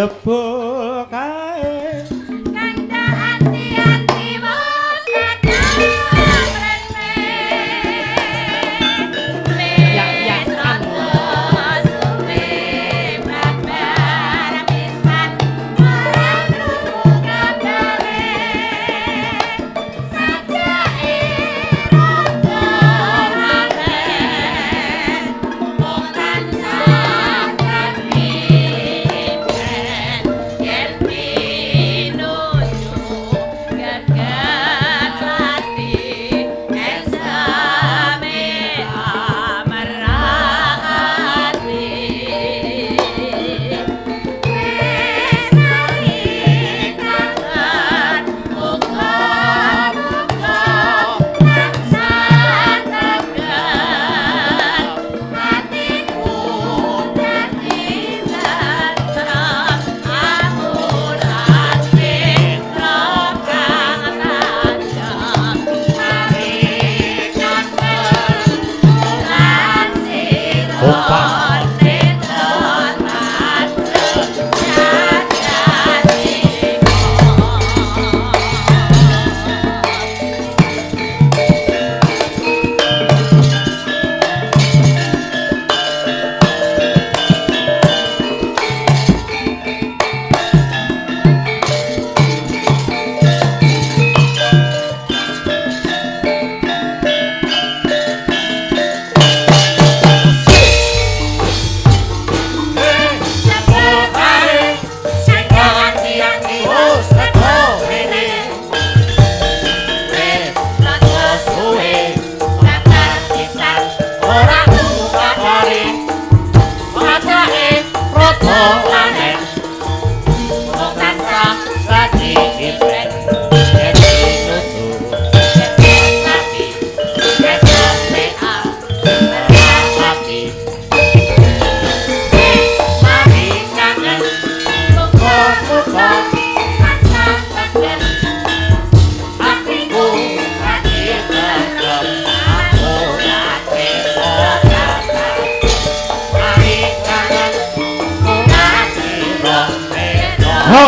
Jebul kae kanda anti-anti wis kadang rene. Ya, ya, Wis rada suwe babar pisan ora krungu kabare. Sajake rada aneh mung tansah dadi impen yen pinuju geget ati eseme amerati. Wis mari kangen muga-muga tansah tegar atiku dadi tentrem amurate kang tajam mari kangen lan sira Kompak. netra tajem Ho.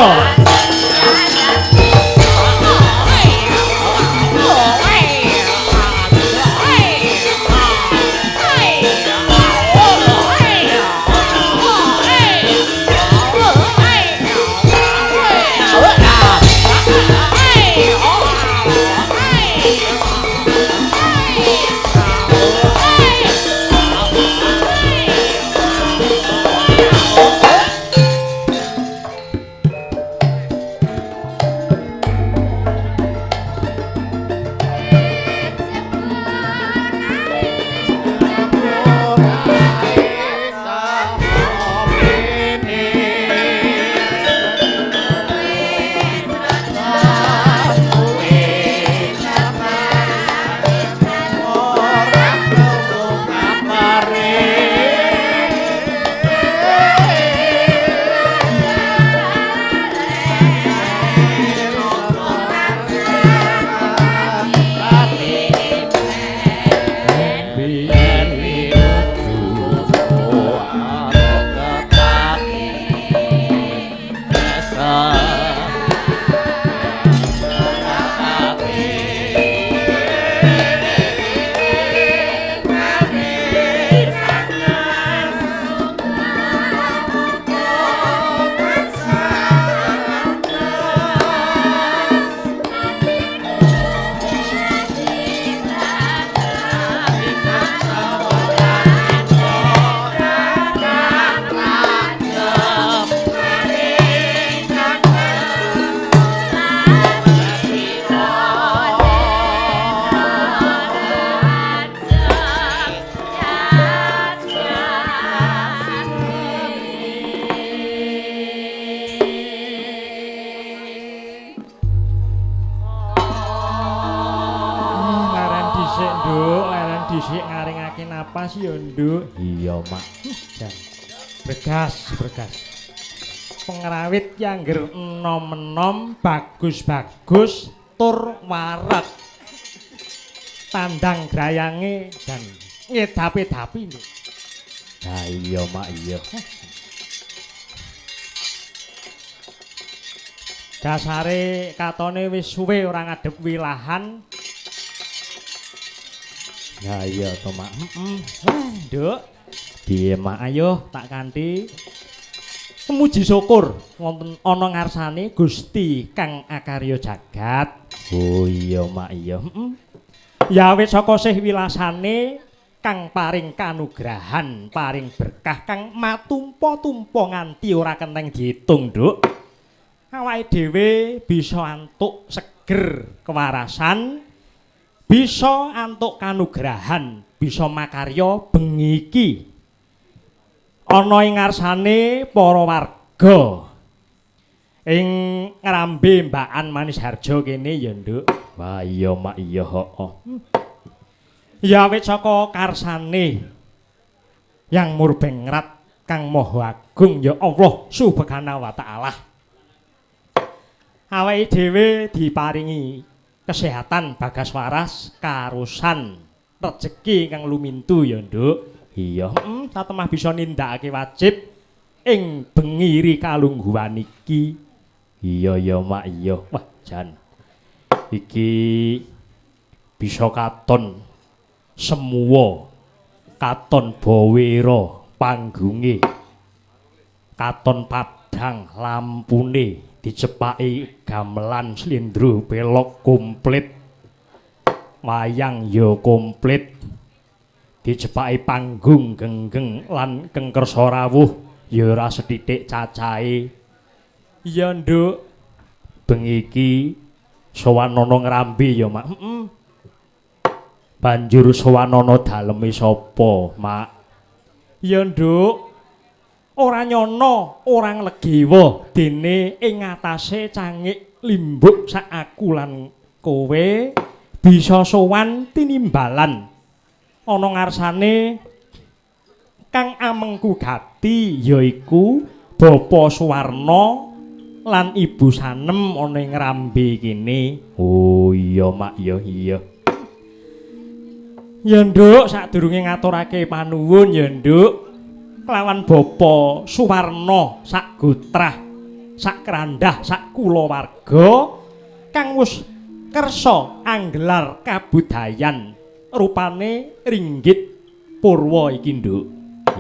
Dhisik, Nduk, leren dhisik ngaringake napas ya, Nduk. Iya, Mak. Jan. Bregas, bregas. Pengrawit ki angger enom-enom, bagus-bagus tur wareg. Tandang grayange jan ngedapi-dapi, Nduk. Ha iya, Mak, iya. Dasare katone wis suwe ora ngadhep wilahan. Ya iya to, Mak. Heeh. Wah, Nduk. Piye, Mak? Ayo tak kanthi muji syukur wonten ana ngarsane Gusti kang akarya jagat. Oh iya, Mak, iya. Heeh. Ya wit saka sih wilasane kang paring kanugrahan, paring berkah kang matumpa-tumpa nganti ora keneng diitung, Nduk. Awake dhewe bisa antuk seger kewarasan, bisa antuk kanugrahan, bisa makarya bengi iki. Ana ing ngarsane para warga ing Ngrambe Mbakan Manisharjo kene ya, Nduk. Wah iya, Mak, iya, heeh. Ya wit saka karsane Yang Murbengrat Kang Maha Agung ya Allah Subhanahu wa taala. Awake dhewe diparingi kesehatan bagas waras karusan rejeki kang lumintu ya, Nduk. Iya, satemah bisa nindakake wajib ing bengi ri kalungguhan iki. Iya ya, Mak, iya. Wah, jan. Iki bisa katon semua, katon bawera panggunge, katon padhang lampune dicepaki gamelan slendro pelok komplit, wayang ya komplit, dicepaki panggung genggeng lan kengkersa rawuh ya ora sethithik cacahe. Iya, Nduk. Bengi iki sowan ana Ngrambe ya, Mak. Heeh. Banjur sowan ana daleme sapa, Mak? Iya, Nduk. Ora nyana, ora nglegewa dene ing ngatasé cangik limbuk sak aku lan kowe bisa sowan tinimbalan ana ngarsane kang amengku gati yaiku Bapa Suwarna lan Ibu Sanem ana ing Ngrambe kene. Oh iya, Mak, ya iya. Ya, Nduk, sadurunge ngaturake panuwun ya, Nduk, kelawan Bapa Suwarna sak gotrah, sak krandah, sak kulawarga kang wis kersa anggelar kabudayan rupane ringgit purwa iki, Nduk.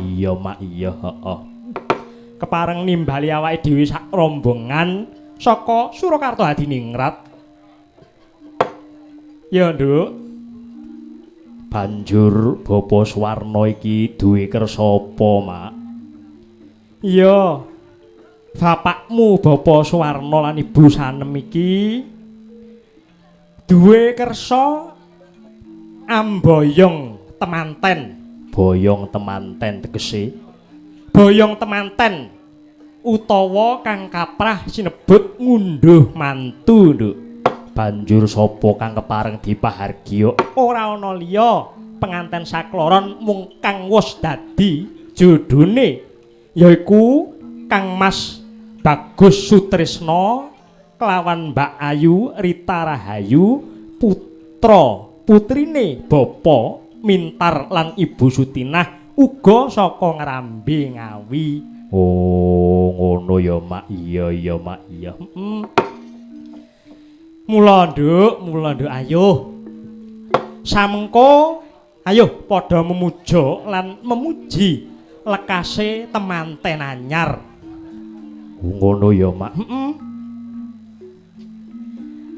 Iya, Mak, iya, heeh. Kepareng nimbali awake dhewe sak rombongan saka Surakarta Hadiningrat. Ya, Nduk. Banjur Bapa Suwarna iki duwe kersa apa, Mak? Iya. Bapakmu Bapa Suwarna lan Ibu Sanem iki duwe kersa amboyong temanten. Boyong temanten tegese boyong temanten utawa kang kaprah sinebut ngunduh mantu, Nduk. Banjur sapa kang kepareng dipahargya? Ora ana liya penganten sakloron mung kang wis dadi jodhone yaiku Kang Mas Bagus Sutrisno kelawan Mbak Ayu Rita Rahayu putra putrine Bapa Mintar lan Ibu Sutinah uga saka Ngrambe Ngawi. Oh, ngono ya, Mak. Iya iya, Mak, iya. Heeh. Mula, Nduk, mula, Nduk, ayo. Samengko ayo padha memuja lan memuji lekase temanten anyar. Ngono ya, Mak. Heeh.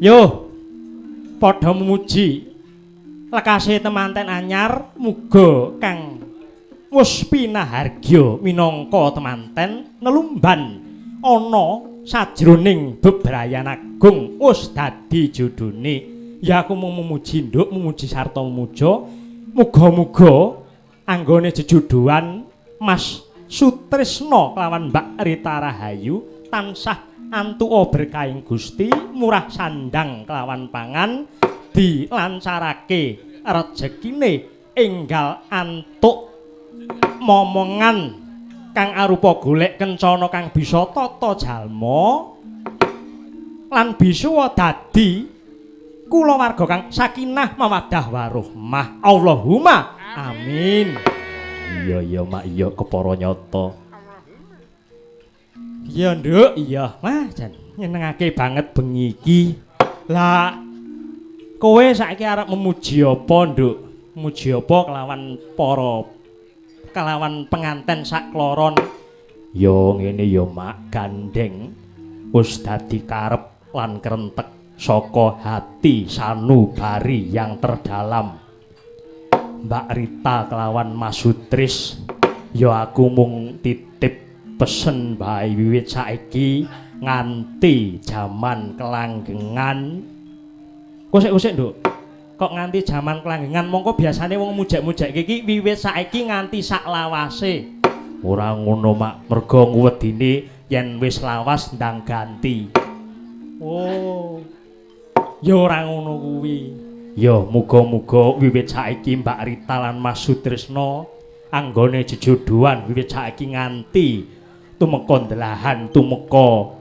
Yo padha memuji lekase temanten anyar, muga kang wis pinahargya minangka temanten nelumban ana sajroning bebrayan agung wis dadi jodhone. Ya aku mung memuji, Nduk, memuji sarta memuja. Muga-muga anggone jejodhoan Mas Sutrisno kelawan Mbak Rita Rahayu tansah antuka berkahing Gusti, murah sandang kelawan pangan, dilancarake rejekine, enggal antuk momongan kang arupa golek kencana kang bisa tata jalma lan bisa dadi kulawarga kang sakinah mawaddah warohmah. Allahumma amin. Iya iya, Mak, iya, kepara nyata. Iya, Nduk, iya. Wah, jan. Nyenengake banget bengi iki. Lah kowe saiki arep memuji apa, Nduk? Muji apa kelawan para kelawan penganten sakloron? Ya ngene ya, Mak, gandeng wis dadi karep lan krentek saka hati sanubari yang terdalam. Mbak Rita kelawan Mas Sutris, ya aku mung titip pesen bae wiwit saiki nganti jaman kelanggengan. Kosek-kosek, Nduk. Kok nganti jaman kelanggengan? Mongko biasane wong mujek-mujek iki wiwit saiki nganti sak lawase. Ora ngono, Mak, mergo ngwedine yen wis lawas ndang ganti. Oh. Ya ora ngono kuwi. Ya muga-muga wiwit saiki Mbak Rita lan Mas Sutrisno anggone jejodohan wiwit saiki nganti tumeka ndelahan tumeka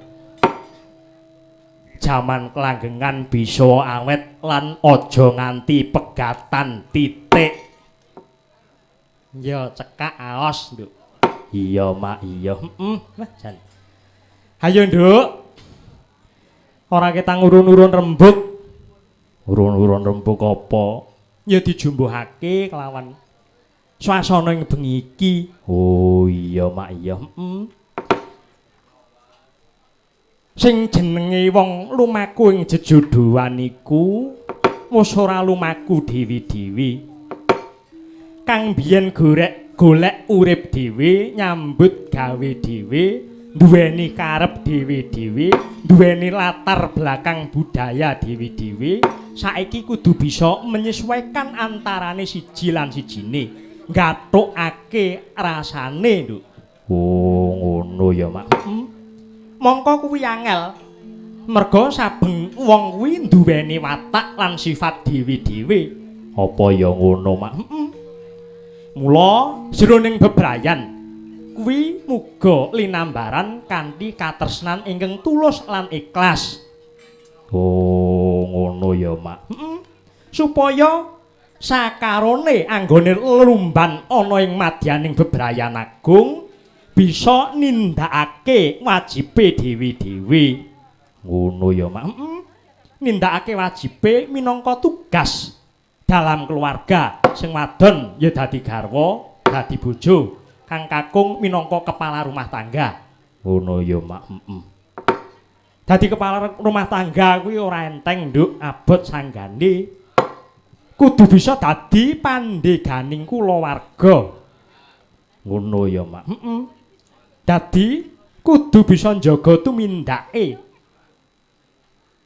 jaman kelanggengan bisa awet lan aja nganti pegatan titik. Ya cekak aos, Nduk. Iya, Mak, iya. Heeh. Wah, jan. Hayo, Nduk. Ora ketang urun-urun rembug. Urun-urun rembug apa? Ya dijumbuhake kelawan swasana ing bengi iki. Oh iya, Mak, iya. Heeh. Sing jenenge wong lumaku ing jejodohan iku wis ora lumaku dewi-dewi. Kang biyen golek urip dhewe, nyambut gawe dhewe, duweni karep dhewe-dhewe, duweni latar belakang budaya dhewe-dhewe, saiki kudu bisa menyesuaikan antarane siji lan sijine, gathukake rasane, Nduk. Oh, ngono ya, Mak. Mongko kuwi angel. Merga saben wong kuwi duweni watak lan sifat dhewe-dhewe. Apa ya ngono, Mak? Heeh. Mula jroning bebrayan kuwi muga linambaran kanthi katresnan ingkang tulus lan ikhlas. Oh, ngono ya, Mak. Heeh. Supaya sakarone anggone lelumban ana ing madyaning bebrayan agung bisa nindakake wajibe dhewe-dhewe. Ngono ya, Mak. Heeh. Nindakake wajibe minangka tugas dalam keluarga. Sing wadon ya dadi garwa, dadi bojo, kang kakung minangka kepala rumah tangga. Ngono ya, Mak. Heeh. Dadi kepala rumah tangga kuwi ora enteng, Nduk, abot sanggane. Kudu bisa dadi pandheganing kulawarga. Ngono ya, Mak. Heeh. Dadi kudu bisa njaga tumindake.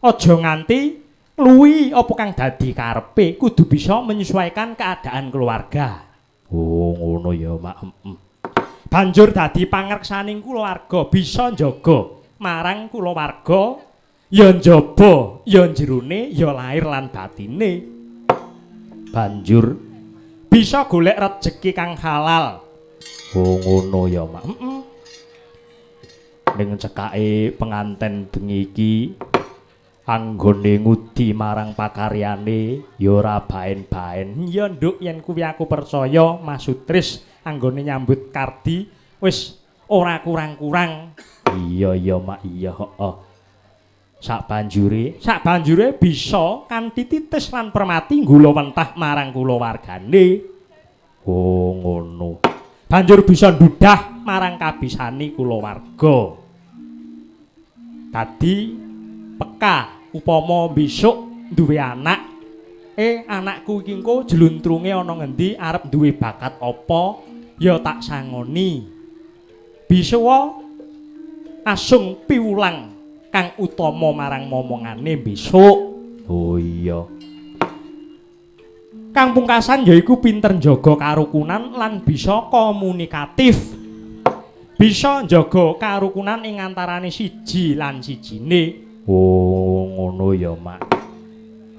Aja nganti luwi apa kang dadi karepe, kudu bisa menyesuaikan keadaan keluarga. Oh, ngono ya, Mak. Heeh. Banjur dadi pangreksaning kulawarga, bisa njaga marang kulawarga ya njaba, ya jerone, ya lahir lan batine. Banjur bisa golek rejeki kang halal. Oh, ngono ya, Mak. Heeh. Ning cekake penganten bengi iki anggone ngudi marang pakaryane ya ora baen-baen. Ya, Nduk, yen kuwi aku percaya Mas Sutris anggone nyambut kardi wis ora kurang-kurang. Iya iya, Mak, iya, heeh. Sak banjure bisa kanthi titis lan permati nggulawentah marang kulawargane. Oh, ngono. Banjur bisa ndudah marang kabisani kulawarga. Dadi peka upama besok duwe anak, anakku iki engko jluntrunge ana ngendi, arep duwe bakat apa, ya tak sangoni. Bisa asung piwulang kang utama marang momongane besok. Oh iya. Kang pungkasan yaiku pinter njaga karukunan lan bisa komunikatif. Bisa njaga karukunan ing antarane siji lan sijine. Oh, ngono ya, Mak.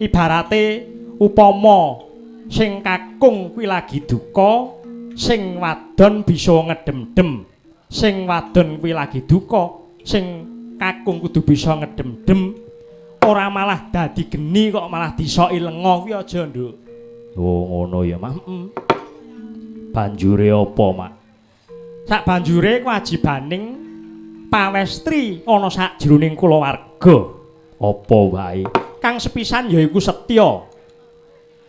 Ibarate upama sing kakung kuwi lagi duka, sing wadon bisa ngedem-dem. Sing wadon kuwi lagi duka, sing kakung kudu bisa ngedem-dem. Ora malah dadi geni kok malah disoki lenga kuwi aja, Nduk. Oh, ngono ya, Mak. Heeh. Banjure apa, Mak? Sak banjure kewajibaning pawestri ana sakjroning kulawarga. Apa wae? Kang sepisan yaiku setya.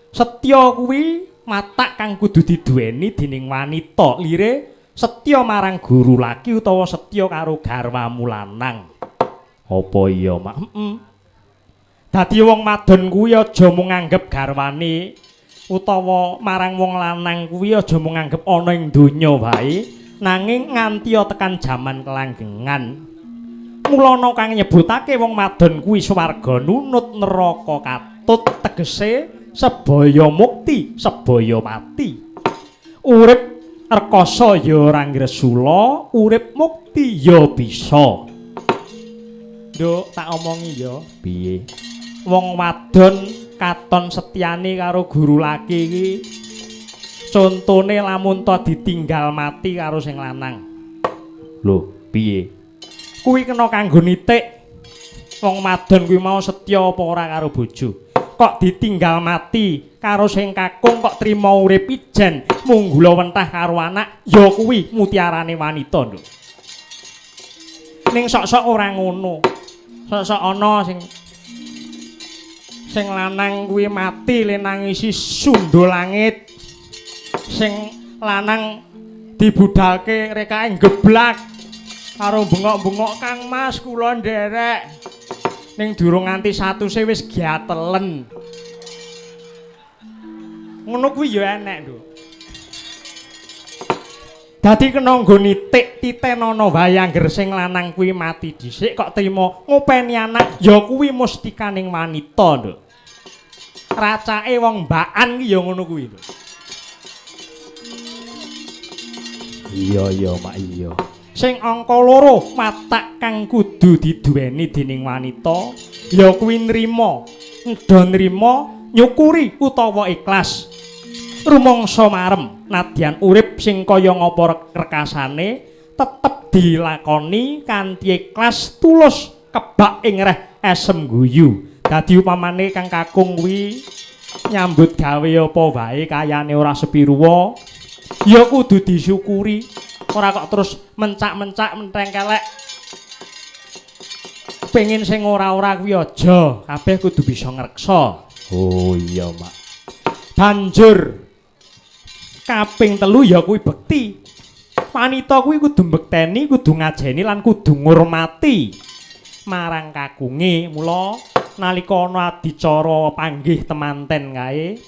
Setya kuwi watak kang kudu diduweni dening wanita. Lire setya marang guru laki utawa setya karo garwamu lanang. Apa iya, Mak? Heeh. Dadi wong wadon kuwi aja mung nganggep garwane utawa marang wong lanang kuwi aja mung nganggep ana ing donya wae, nanging nganti tekan jaman kelanggengan. Mulana kang nyebutake wong wadon kuwi swarga nunut neraka katut, tegese sebaya mukti, sebaya mati. Urip rekasa ya ora ngresula, urip mukti ya bisa. Nduk, tak omongi ya. Piye? Wong wadon katon setyane karo guru laki iki contone lamun to ditinggal mati karo sing lanang. Lho, piye? Kuwi kena kanggo nitik. Wong wadon kuwi mau setya apa ora karo bojo. Kok ditinggal mati karo sing kakung kok trima urip ijen mung gula wentah karo anak, ya kuwi mutiarane wanita, Nduk. Ning sok-sok ora ngono. Sok-sok ana sing lanang kuwi mati le nangisi sundul langit. Sing lanang dibudalke rekake geblak karo bengok-bengok, Kang Mas kula nderek. Ning durung nganti 100 wis gatelen. Ngono kuwi ya enek, Nduk. Dadi kena nggo nitik titenono wae angger sing lanang kuwi mati dhisik kok trima ngopeni anak, ya kuwi mustikaning wanita, Nduk. Racake wong mbakan ki ya ngono kuwi, Nduk. Iya iya, Mak, iya. Sing angka 2 watak kang kudu diduweni dening wanita ya kuwi nrima, enda nrima, nyukuri utawa ikhlas. Rumangsa marem nadyan urip sing kaya ngapa rekasane tetep dilakoni kanthi ikhlas tulus kebak ing reh esem guyu. Dadi upamane kang kakung kuwi nyambut gawe apa wae kayane ora sepiruwa ya kudu disyukuri, ora kok terus mencak-mencak mentengkelek pengin sing ora-ora kuwi aja, kabeh kudu bisa ngreksa. Oh iya, Mak. Banjur kaping 3 ya kuwi bekti. Wanita kuwi kudu mbekteni, kudu ngajeni lan kudu ngurmati marang kakunge. Mula nalika ana adicara panggih temanten kae,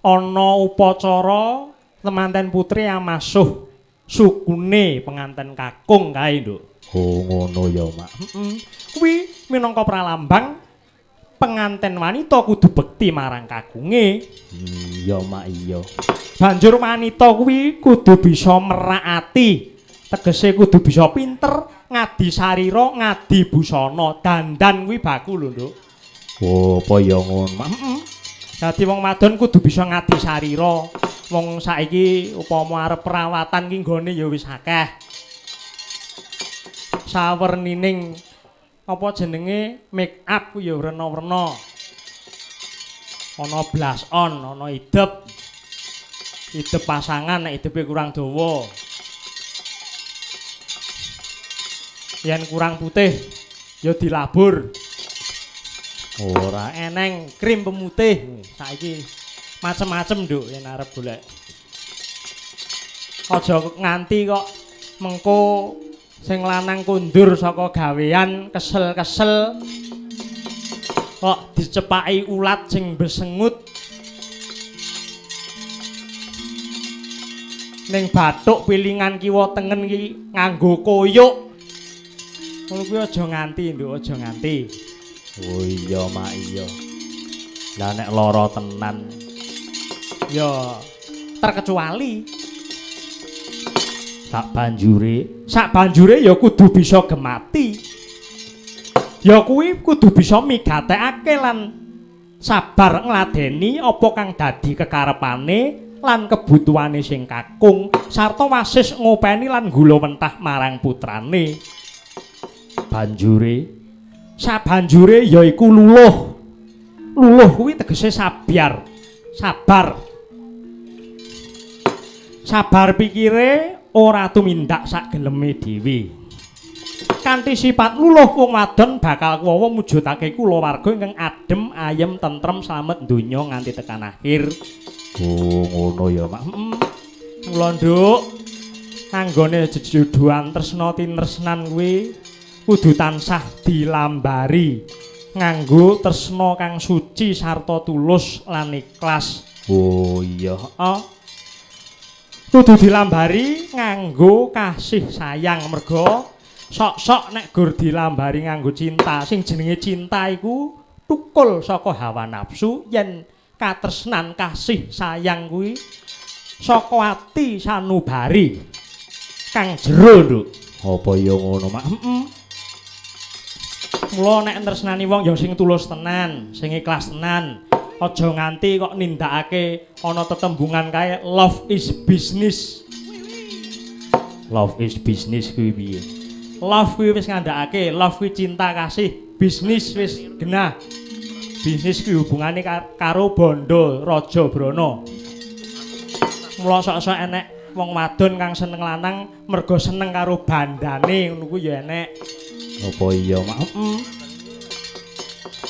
ana upacara temanten putri amasuh sukune penganten kakung kae, Nduk. Oh ngono ya, Mak. Heeh. Kuwi minangka pralambang penganten wanita kudu bekti marang kakunge. Iya, Mak, iya. Banjur wanita kuwi kudu bisa merak ati. Tegese kudu bisa pinter ngadi sarira, ngadi busana. Dandan kuwi baku lho, Nduk. Oh, apa ya ngono, Mak? Heeh. Dadi wong wadon kudu bisa ngadi sarira. Wong saiki upama arep perawatan ki nggone ya wis akeh. Sawernining apa jenenge make up ku ya werna-werna. Ana blush on, ana idep. Idep pasangan nek idepe kurang dawa. Yen kurang putih ya dilabur. Ora eneng krim pemutih. Saiki macem-macem, Nduk, yen arep golek. Aja nganti kok mengko sing lanang kundur saka gawean kesel-kesel kok dicepaki ulat sing besengut ning bathuk pilingan kiwa tengen iki nganggo koyuk. Ngono kuwi aja nganti, Nduk, aja nganti. Oh iya, Mak, iya. Lah nek lara tenan ya terkecuali. Sak banjure ya kudu bisa gemati. Ya kuwi kudu bisa migatekake lan sabar ngladeni apa kang dadi kekarepane lan kebutuhane sing kakung sarta wasis ngopeni lan gula mentah marang putrane. Banjure sabanjure yaiku luluh. Luluh kuwi tegese sabar. Sabar. Sabar pikire Ora tumindak sak geleme dhewe. Kanthi sifat luluh wong wadon bakal kuwawa mujudake kulawarga ingkang adem, ayem, tentrem, slamet donya nganti tekan akhir. Oh, ngono ya, Mak. Mula, Nduk, anggone jejodohan tresna tinresnan kuwi kudu tansah dilambari nganggo tresna kang suci sarta tulus lan ikhlas. Oh iya, heeh. Kudu dilambari nganggo kasih sayang merga sok-sok nek gur dilambari nganggo cinta, sing jenenge cinta iku tukul saka hawa nafsu, yen katresnan kasih sayang kuwi saka ati sanubari kang jero, Nduk. Apa ya ngono, Mak? Heeh. Mula nek tresnani wong ya sing tulus tenan, sing ikhlas tenan. Aja nganti kok nindakake ana tetembungan kae love is business. Love is business kuwi piye? Love kuwi wis ngandhakake, love kuwi cinta kasih, bisnis wis genah. Bisnis kuwi hubungane karo bondo Raja Brana. Mula sok-sok enek wong wadon kang seneng lanang mergo seneng karo bandane ngono kuwi ya enek. Apa iya, Mak? Heeh.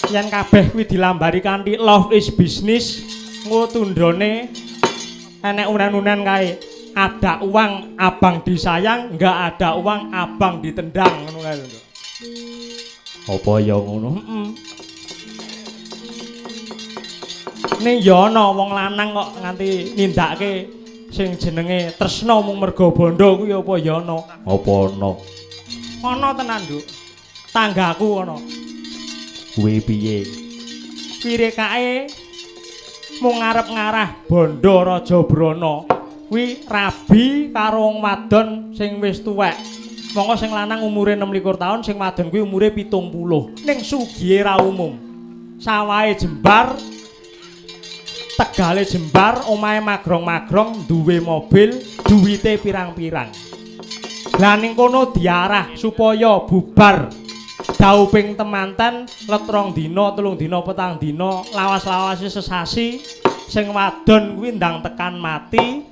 Yen kabeh kuwi dilambari kanthi love is business, engko tundhone enek unen-unen kae. Ada uang abang disayang, enggak ada uang abang ditendang ngono kae lho. Apa ya ngono? Heeh. Ning ya ana wong lanang kok nganti nindakake sing jenenge tresna mung merga bondo kuwi apa ya ana? Apa ana? Ana tenan, Nduk. Tanggaku ana. Kuwi piye? Pirekake mung arep ngarah bondo Raja Brana. Kuwi rabi karo wong wadon sing wis tuwek. Mongko sing lanang umure 26 taun, sing wadon kuwi umure 70. Ning sugihe ra umum. Sawahe jembar, tegale jembar, omahe magrong-magrong, duwe mobil, duwite pirang-pirang. Lah ning kono diarah supaya bubar dauping temanten let rong dina, telung dina, petang dina, lawas-lawase sesasi, sing wadon kuwi ndang tekan mati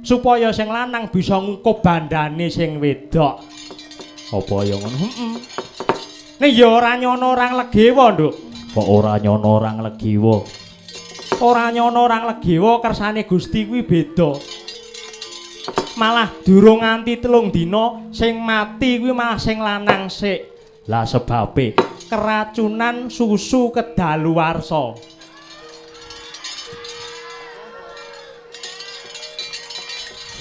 supaya sing lanang bisa ngukup bandane sing wedok. Apa ya ngono? Heeh. Ning ya ora nyono orang legewa, Nduk. Kok ora nyono orang legewa? Ora nyono orang legewa kersane Gusti kuwi beda. Malah durung nganti 3 dina sing mati kuwi malah sing lanang sik. Lah sebabe keracunan susu kedaluwarsa.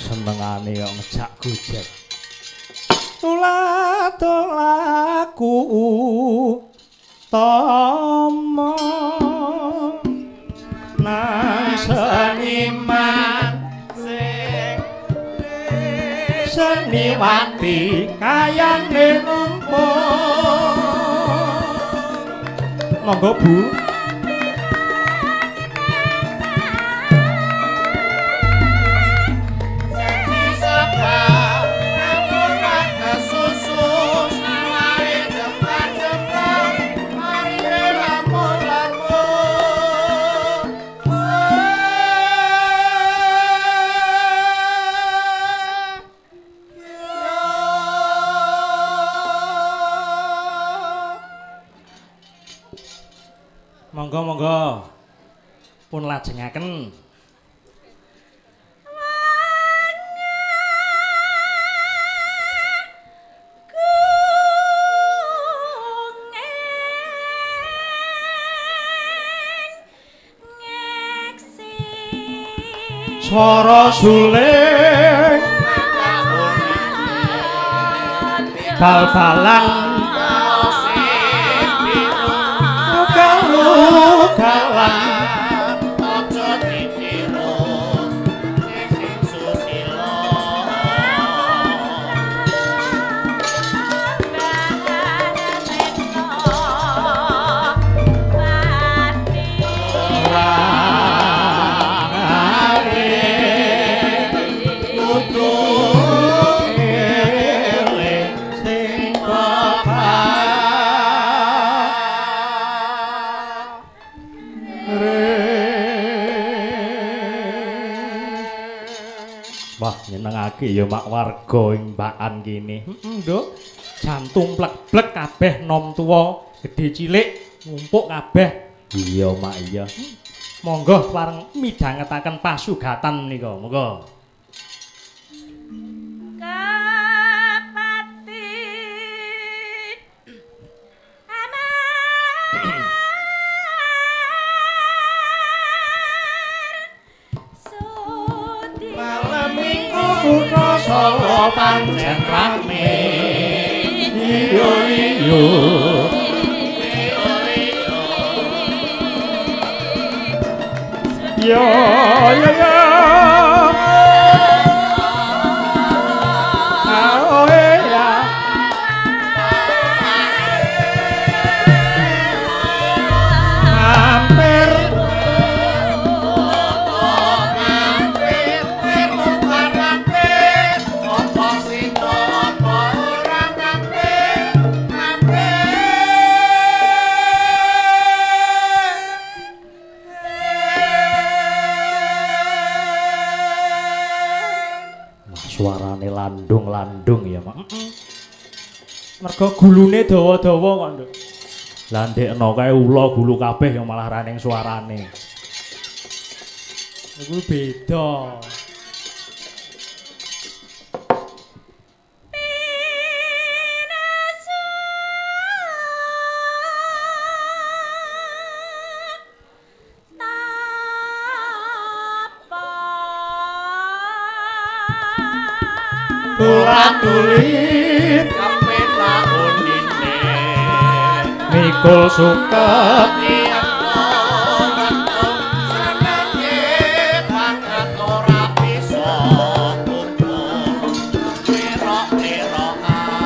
Senengane kok ngejak gojek. Tula-tulaku utama nang seniman sing seniwati kayane nampa. Monggo, Bu. Monggo monggo pun lajengaken. Swara suling bal-balan galan aja ditiru sing susila. Kudu eling sing Wah, nyenengake ya mak warga ing Bakan kene. Heeh, Nduk. Jantung plek-plek kabeh nom tuwa, gedhe cilik ngumpuk kabeh. Iya, Mak, iya. Monggo pareng midhangetaken pasugatan menika. Monggo. Kepati amar sudi Malam minggu kutha Solo pancen rame. Iya, iya. Yo yo yo. Oh ya. Hampir Mampir, mampir, mampir, apa sida apa ora mampir, mampir. Wah, suarane landung-landung ya, Mak. Mergo gulune dawa-dawa kok, Nduk. Lah ndekno kae ula gulu kabeh yang malah ra ning suarane. Niku beda. Pinasu tapa Tulat-tulit Kapeta unine. mikul suket Senenge banget ora bisa kumpul. Lerok-lerokan.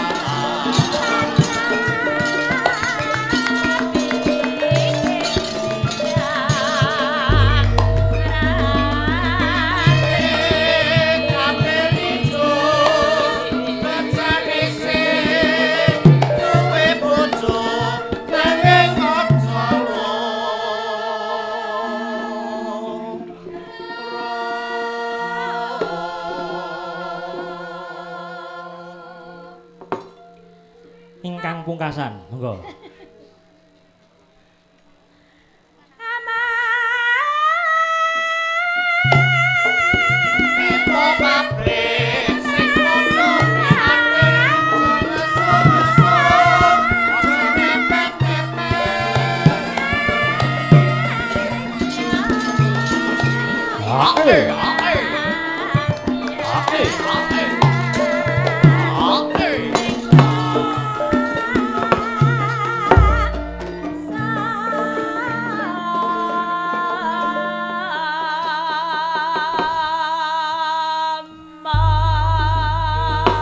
Kabeh ijo kancane sing duwe bojo nanging aja ingkang pungkasan. Monggo. Pipa pabrik sing kono nesu-nesu aja mepet-mepet. Ae, ae. Ae, ae. Ae.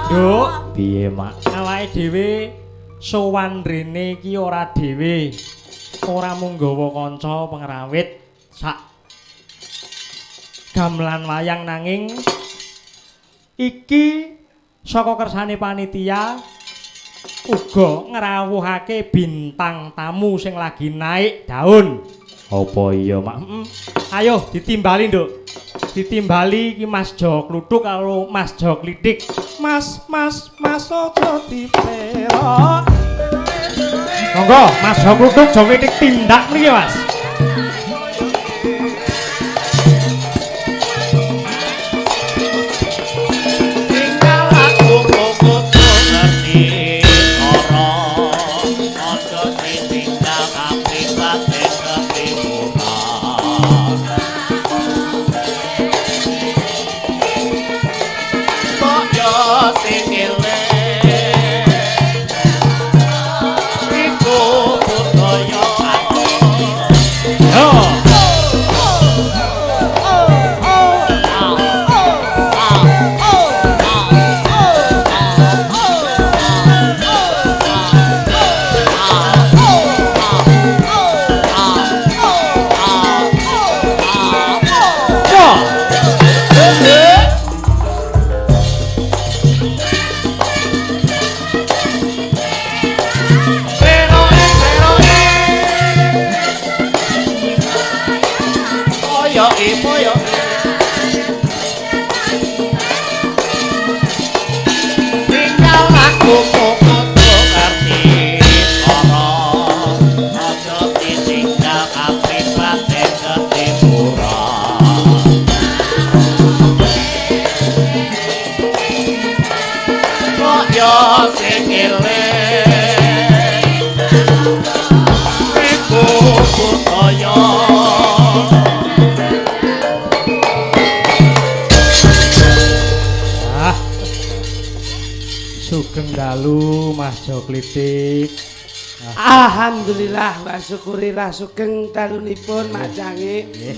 Nduk, piye, Mak? Awake dhewe sowan rene iki ora dhewe. Ora mung nggawa kanca pengrawit sak gamelan wayang nanging iki saka kersane panitia uga ngrawuhake bintang tamu sing lagi naik daun. Apa iya, Mak? Heeh. Ayo ditimbali, Nduk. Ditimbali iki Mas Jo Kluthuk karo Mas Jo Klitik. Mas, Mas, Mas aja diperok. Monggo, Mas Jo Kluthuk, Jo Klitik tindak mriki, Mas. Tinggal aku kudu ngerti cara aja ditinggal kapribate ketimuran. Kok yo sing eling iku budaya aku. Yo. Yo. Poyoke, poyoke. Aku kudu ngerti cara aja ditinggal apripate gedhe pura. Kaya sing eling iku budaya. Ah. Sugeng dalu Mas Joklitik. Alhamdulillah wa syukurillah sugeng dalunipun Mak Cange. Nggih.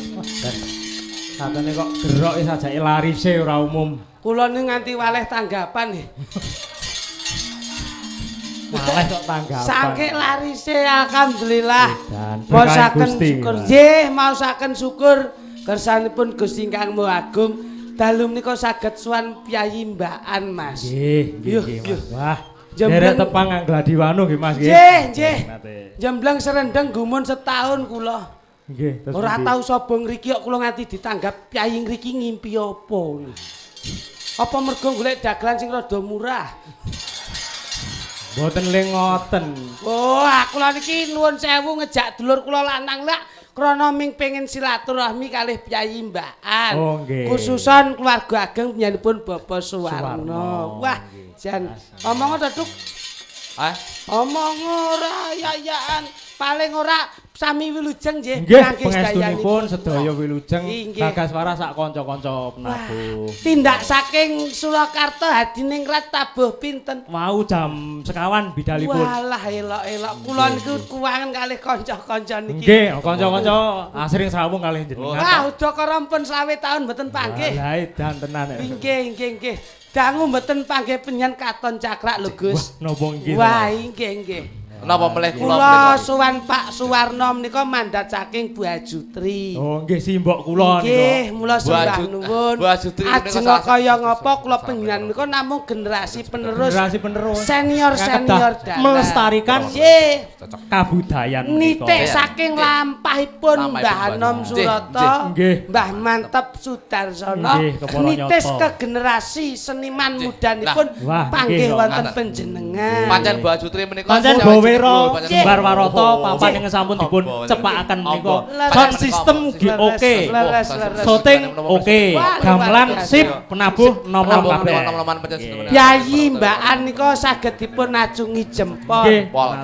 Katene kok gerok wis ajake larise ora umum. Kula niku nganti waleh tanggapan nggih. Waleh kok tanggapan. Saking larise alhamdulillah. Maosaken syukur. Nggih, maosaken syukur kersanipun Gusti Ingkang Maha Agung. Dalu menika saged sowan piyayi mbakan Mas. Nggih, nggih, Mas. Wah, Jembleng derek tepang Anggladiwanu nggih Mas nggih. Nggih, nggih. Jembleng serendeng gumun setahun kula. Nggih, terus ora tau sapa ngriki kok kula nganti ditanggap piyayi ngriki ngimpi apa ngono. Apa mergo golek dagelan sing rada murah? Mboten le ngoten. Oh, aku lha niki nuwun sewu ngejak dulur kula lanang lak krana ming pengin silaturahmi kalih piyayi mbakan. Oh, nggih. Khususan keluarga ageng panjenenganipun Bapak Suwarno. Wah, jan omong to, Duk. Hah? Omong ora yayaan, paling ora sami wilujeng nggih Nggih, pangestunipun sedaya wilujeng Bagaswara sak kanca-kanca penabuh. Tindak saking Surakarta Hadiningrat tabuh pinten? Wau jam sekawan bidalipun. Walah elok-elok kula niku kuwangen kalih kanca-kanca niki. Nggih, kanca-kanca asring srawung kalih jenengan. Wah, udakara pun 25 taun mboten panggih. Lah edan tenan. Nggih, nggih, nggih. Dangu mboten panggih penyen katon cakrak lho Gus. Wah, napa nggih? Wah, nggih, nggih. Napa melih kula menika? Sowan Pak Suwarno menika mandat saking Bu Ajutri. Oh, nggih simbok kula niku. Nggih, mula sembah nuwun. Ajeng kaya ngapa kula panjenengan menika namung generasi penerus. Generasi penerus. Senior-senior dalah. Melestarikan nggih kabudayan menika. Nitik saking lampahipun Mbah Anom Surata, Mbah Manteb Sudarsono, nitis ke generasi seniman mudanipun panggih wonten panjenengan. Pancen Bu Ajutri menika pancen Kembar Warata papan ingkang sampun dipun cepakaken menika. Sound system ugi oke. Syuting oke. Gamelan sip, penabuh nom-nom kabeh. Yayi mbakan nika saged dipun acungi jempol.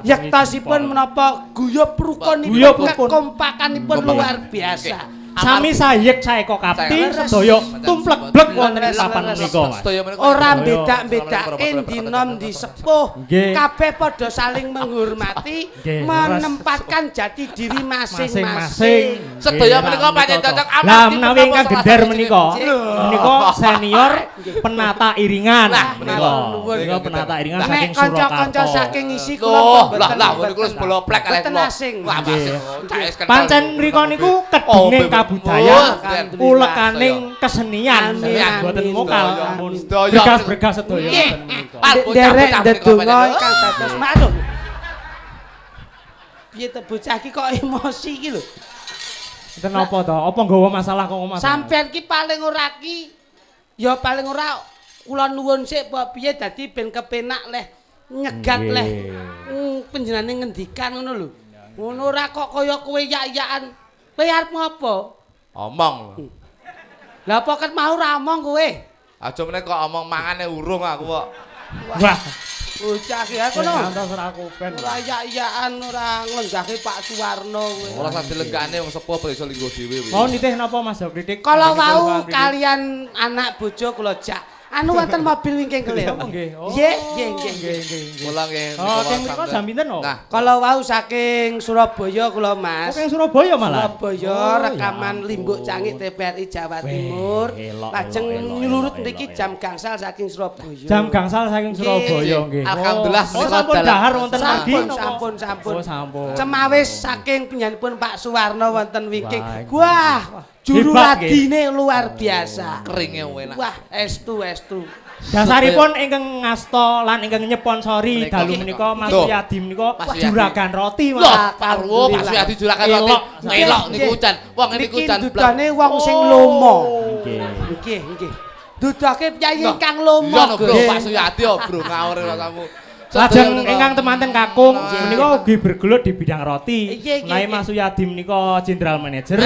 Yektosipun menapa guyub rukunipun kekompakanipun luar biasa. Sami sayek saeka kapti sedaya tumplek-blek wonten ing papan menika Mas. Ora beda-bedake ndi nom ndi sepuh, kabeh padha saling menghormati, menempatkan jati diri masing-masing. Sedaya menika pancen cocok amat. Lah menawi ingkang gender menika, menika senior penata iringan. Menika menika penata iringan saking Surakarta. Kanca-kanca saking isi kula mboten. Lah niku wis boloplek kalih kula. Pancen mriku niku kedunge budaya ulekaning kesenian mboten mokal ampun bergas-bergas sedaya ngoten menika. Nderek ndedonga ingkang dados maklum. Piye to bocah iki kok emosi iki lho. Enten apa to? Apa nggawa masalah kok Mas? Sampeyan ki paling ora ki ya paling ora kula nuwun sik apa piye dadi ben kepenak leh nyegat leh panjenengane ngendikan ngono lho. Ngono ora kok kaya kowe yak-yakan. Kowe arep ngopo? Omong. Lah apa ket mau ora omong kowe? Aja meneh kok omong mangane urung aku kok. Wah, bocah ki aku no. Ngantos ora kupen. Ora yak-yakan ora nglenggahke Pak Suwarno kowe. Ora usah dilenggakne wong sepuh apa iso linggo dhewe. Mau nitih napa Mas Jokritik? Kala wau kalian anak bojo kula jak. Anu wonten mobil wingking kelir. Nggih. Nggih, nggih, nggih, nggih. Kula nggih. Oh, teng mriku jam pinten kok? Nah, kala wau saking Surabaya kula Mas. Oh, saking Surabaya malah. Surabaya rekaman Limbuk Cangik TVRI Jawa Timur. Lajeng nyelurut mriki jam gangsal saking Surabaya. Jam gangsal saking Surabaya nggih. Alhamdulillah menika sampun dahar wonten lagi. Sampun, sampun. Oh, sampun. Cemawis saking panjenenganipun Pak Suwarno wonten wingking. Wah, juru ladine luar biasa. Keringe enak. Wah, estu estu. Dasaripun ingkang ngasta lan ingkang nyeponsori dalu menika Mas Suyadi menika juragan roti Mas. Lho, Pak Suyadi juragan roti. Elok niku jan. Wong niku jan dudane wong sing lomo. Nggih. Nggih, nggih. Dudake piyayi ingkang lomo. Iya, Bro, Pak Suyadi oh, Bro, ngawur kamu. Lajeng ingkang temanten kakung menika ugi bergelut di bidang roti. Menawi Mas Suyadi menika jenderal manager,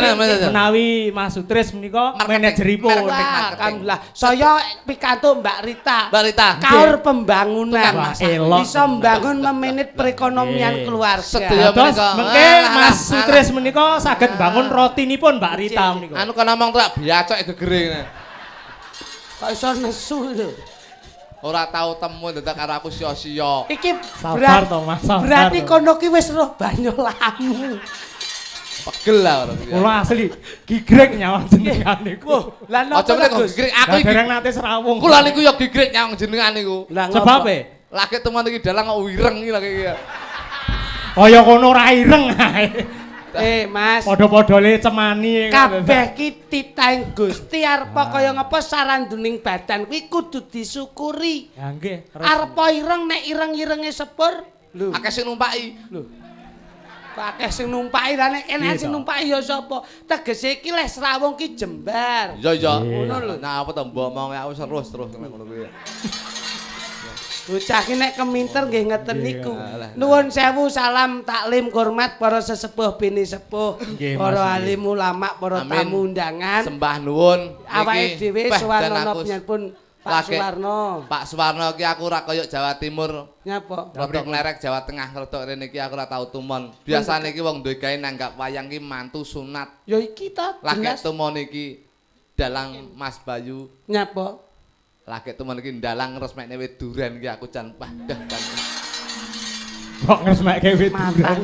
menawi Mas Sutris menika manajeripun. Alhamdulillah. Saya pikantuk Mbak Rita. Mbak Rita. Kaur pembangunan. Bisa mbangun memanage perekonomian keluarga. Sedaya menika. Mengke Mas Sutris menika saged bangun rotinipun Mbak Rita menika. Anu kan ngomong tak biacok gegere ngene. Kok iso nesu lho. Ora tau temu dadak karo aku sia-sia. Iki sabar to Mas. Berarti kono ki wis roh banyo lamu. Pegel lah ora. Kula asli gigrek nyawang jenengan niku. Lah napa kok gigrek aku iki dereng nate serawung. Kula niku ya gigrek nyawang jenengan niku. Sebabe? Lagi temen iki dalang kok wireng iki lagi iki. Kaya kono ora ireng ae. Mas. Padha-padha le cemani kabeh ki titahing Gusti arepa kaya ngapa saranduning badan kuwi kudu disyukuri. Ya nggih. Arepa ireng nek ireng-irenge sepur lho. Akeh sing numpaki. Lho. Kok akeh sing numpaki lah nek kene sing numpaki ya sapa? Tegese iki leh srawung ki jembar. Iya iya. Ngono lho. Nah apa to mbok omong aku terus terus ngono kuwi. Bocah ki nek keminter nggih ngeten niku. Nuwun sewu salam taklim hormat para sesepuh bini sepuh, para alim ulama, para tamu undangan. Sembah nuwun. Awake dhewe suwarna pun Pak Suwarno. Pak Suwarno ki aku ora kaya Jawa Timur. Nyapa? Rodok nglerek Jawa Tengah, rodok rene iki aku ora tau tumon. Biasane iki wong duwe gawe nanggap wayang ki mantu sunat. Ya iki ta. Lagi tumon iki dalang Mas Bayu. Nyapa? Lagi temen iki ndalang ngresmekne wit duren iki aku jan padah jan. Kok ngresmekke wit duren?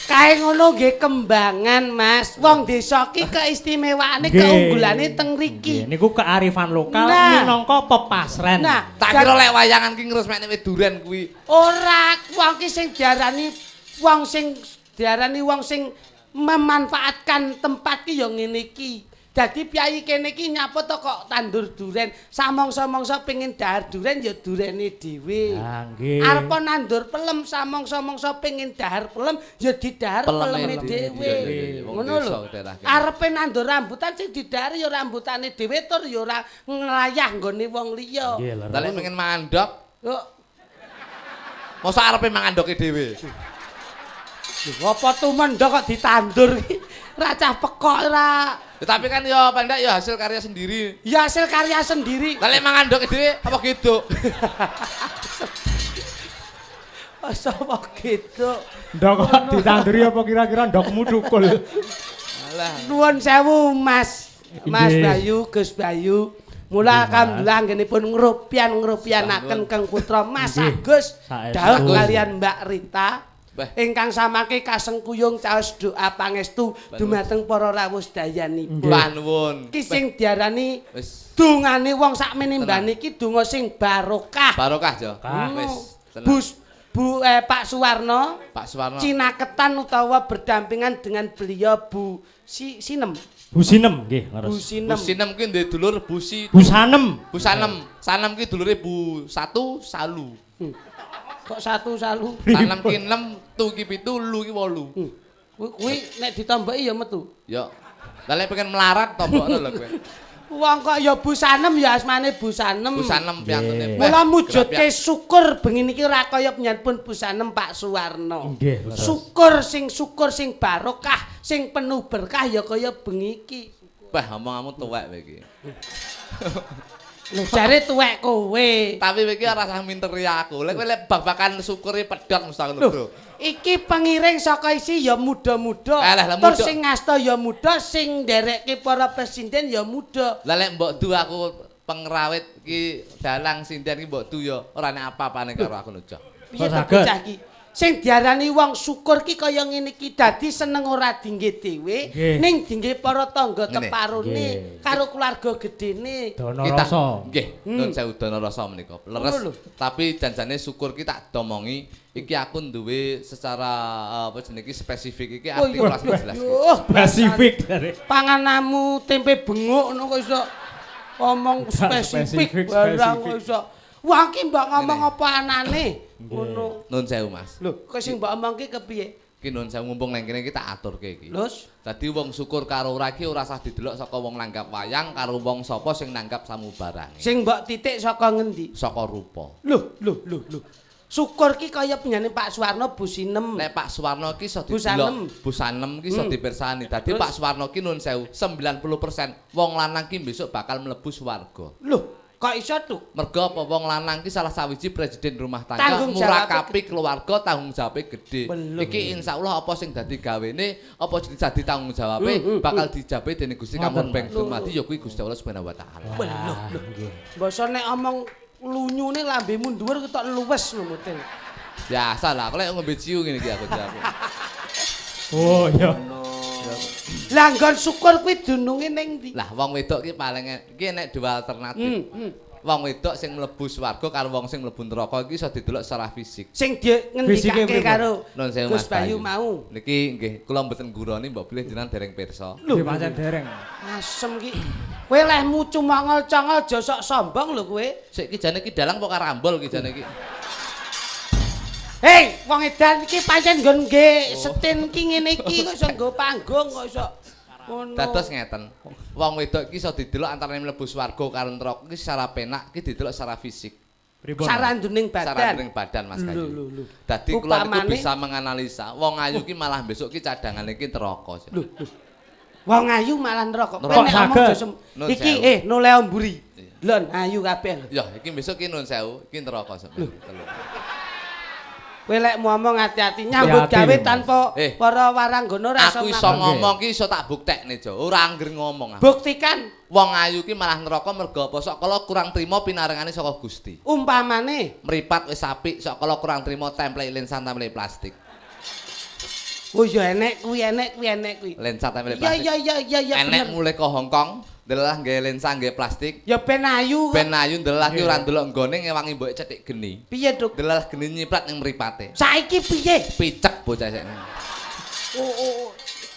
Kae ngono nggih kembangan, Mas. Wong desa ki keistimewaane, keunggulane teng mriki. Niku kearifan lokal minangka pepasren. Nah, tak kira lek wayangan ki ngresmekne wit duren kuwi. Ora, wong ki sing diarani wong sing diarani wong sing memanfaatkan tempat ki ya ngene iki. Dadi piyayi kene iki nyapa to kok tandur duren, samangsa-mangsa pengin dahar duren ya durene dhewe. Ha nggih. Arep nandur pelem samangsa-mangsa pengin dahar pelem ya didahar peleme dhewe. Ngono lho. Arepe nandur rambutan sing didahar ya rambutane dhewe tur ya ora nglayah nggone wong liya. Lah lek pengen mangan ndok, kok mosok arepe mangan ndoke dhewe. Lho apa tumen ndok kok ditandur iki? Ra cah pekok ora. Ya, tapi kan ya pendak ya hasil karya sendiri. Ya hasil karya sendiri. Lah lek mangan ndok dhewe apa gitu? Apa gitu? Ndok kok ditanduri apa kira-kira ndokmu thukul. Alah. Nuwun sewu Mas. Mas Bayu, Gus Bayu. Mula alhamdulillah nggenipun ngrupian-ngrupianaken Kang Putra Mas Agus Daud kalian Mbak Rita. Ingkang samangke kasengkuyung caos doa pangestu dumateng para rawuh sedayanipun. Mbah nuwun. Ki sing diarani dungane wong sakmene mbane iki donga sing barokah. Barokah, Jo. Wis. Bu Pak Suwarno. Pak Suwarno. Cinaketan utawa berdampingan dengan beliau Bu Sinem. Bu Sinem nggih, leres. Bu Sinem. Bu Sinem ki duwe dulur Bu Si. Bu Sanem. Bu Sanem. Sanem ki dulure Bu Satu Salu. Kok satu salu? Sanem ki 6, tu ki 7, lu ki 8. Kuwi nek ditomboki ya metu. Ya. Lah lek pengen melarat tombokno lho kowe. Wong kok ya Bu Sanem ya asmane Bu Sanem. Bu Sanem piyantune. Mula mujudke syukur bengi niki ora kaya pun Bu Sanem Pak Suwarno. Nggih. Syukur sing barokah, sing penuh berkah ya kaya bengi iki. Bah omonganmu tuwek kowe iki. Lho jare tuwek kowe. Tapi kowe iki ora usah minteri aku. Lek kowe lek bak-bakan syukure pedhot mesti ngono, Bro. Iki pengiring saka isi ya muda-muda. Tur sing ngasta ya muda, sing nderekke para presiden ya muda. Lah lek mbok du aku pengrawit iki dalang sinden iki mbok du ya ora nek apa-apane karo aku lho, Cok. Piye to bocah iki? Sing diarani wong syukur ki kaya ngene iki dadi seneng ora dingge dhewe ning dingge para tangga teparone karo keluarga gedene. Dana rasa. Nggih, nuwun sewu dana rasa menika. Leres. Tapi janjane syukur ki tak domongi iki aku duwe secara apa jenenge iki spesifik iki artikulasi jelas. Spesifik jare. Panganamu tempe benguk ngono kok iso omong spesifik barang kok iso. Wah ki mbok ngomong apa anane? Ngono. Nun sewu, Mas. Lho, kok sing mbok omong ki kepiye? Ki nuwun sewu mumpung nang kene iki tak aturke iki. Terus Dadi wong syukur karo ora iki ora usah didelok saka wong nanggap wayang karo wong sapa sing nanggap samubarange. Sing mbok titik saka ngendi? Saka rupa. Loh, loh, loh, loh. Syukur ki kaya penjane Pak Suwarno Bu Sinem. Nek Pak Suwarno ki iso Bu didelok, Bu Sanem ki iso dipirsani. Dadi Pak Suwarno ki nuwun sewu 90% wong lanang ki besok bakal mlebu swarga. Loh, kok iso tuh? Mergo apa wong lanang ki salah sawiji presiden rumah tangga, murakabi keluarga, tanggung jawabe gedhe. Iki insyaallah apa sing dadi gawene, apa sing dadi tanggung jawabe bakal dijabe dening Gusti Kamon Beng Dumadi ya kuwi Gusti Allah Subhanahu wa taala. Lho, lho. Mbasa nek omong lunyune lambemu dhuwur ketok luwes lho motel. Biasa lah, aku lek ngombe ciu ngene iki aku aku. Oh iya. Lah nggon syukur kuwi dununge ning ndi? Lah wong wedok ki paling iki enek dua alternatif. Wong wedok sing mlebu swarga karo wong sing mlebu neraka iki iso didelok secara fisik. Sing ngendikake karo Gus Bayu mau. Niki nggih kula mboten ngguroni mbok bilih jenengan dereng pirsa. Lho pancen dereng. Asem ki. Kowe lehmu cumongol-congol aja sok sombong lho kowe. Sik iki jane iki dalang apa karambol iki jane iki? Hei, wong edan iki pancen nggon nggih setin ki ngene iki kok iso nggo panggung kok iso ngono. Dados ngeten. Wong wedok iki iso didelok antarane mlebu swarga karo neraka iki secara penak iki didelok secara fisik. Saranduning badan. Saranduning badan Mas Kayu. Dadi kula niku bisa menganalisa wong ayu ki malah besok ki cadangane ki neraka. Lho, lho. Wong ayu malah neraka. Kowe nek omong aja iki noleh mburi. Lon ayu kabeh lho. Ya, iki besok ki nuwun sewu, iki neraka sampeyan. Kowe lek ngomong hati-hati nyambut gawe tanpa para waranggana ora iso. Aku iso ngomong ki iso tak buktekne, Jo. Ora angger ngomong aku. Buktikan. Wong ayu ki malah neraka mergo apa? Sok kala kurang trima pinarengane saka Gusti. Umpamane mripat wis apik, sok kala kurang trima template lensa template plastik. Oh iya enek kuwi, enek kuwi, enek kuwi. Lensa template plastik. Iya iya iya iya. Enek mulai ke Hong Kong, ndelah nggae lensa nggae plastik. Ya ben ayu. Ben ayu ndelah ki ora ndelok nggone ngewangi mbok cetik geni. Piye, Duk? Ndelah geni nyiprat ning mripate. Saiki piye? Picek bocah sik. Oh oh.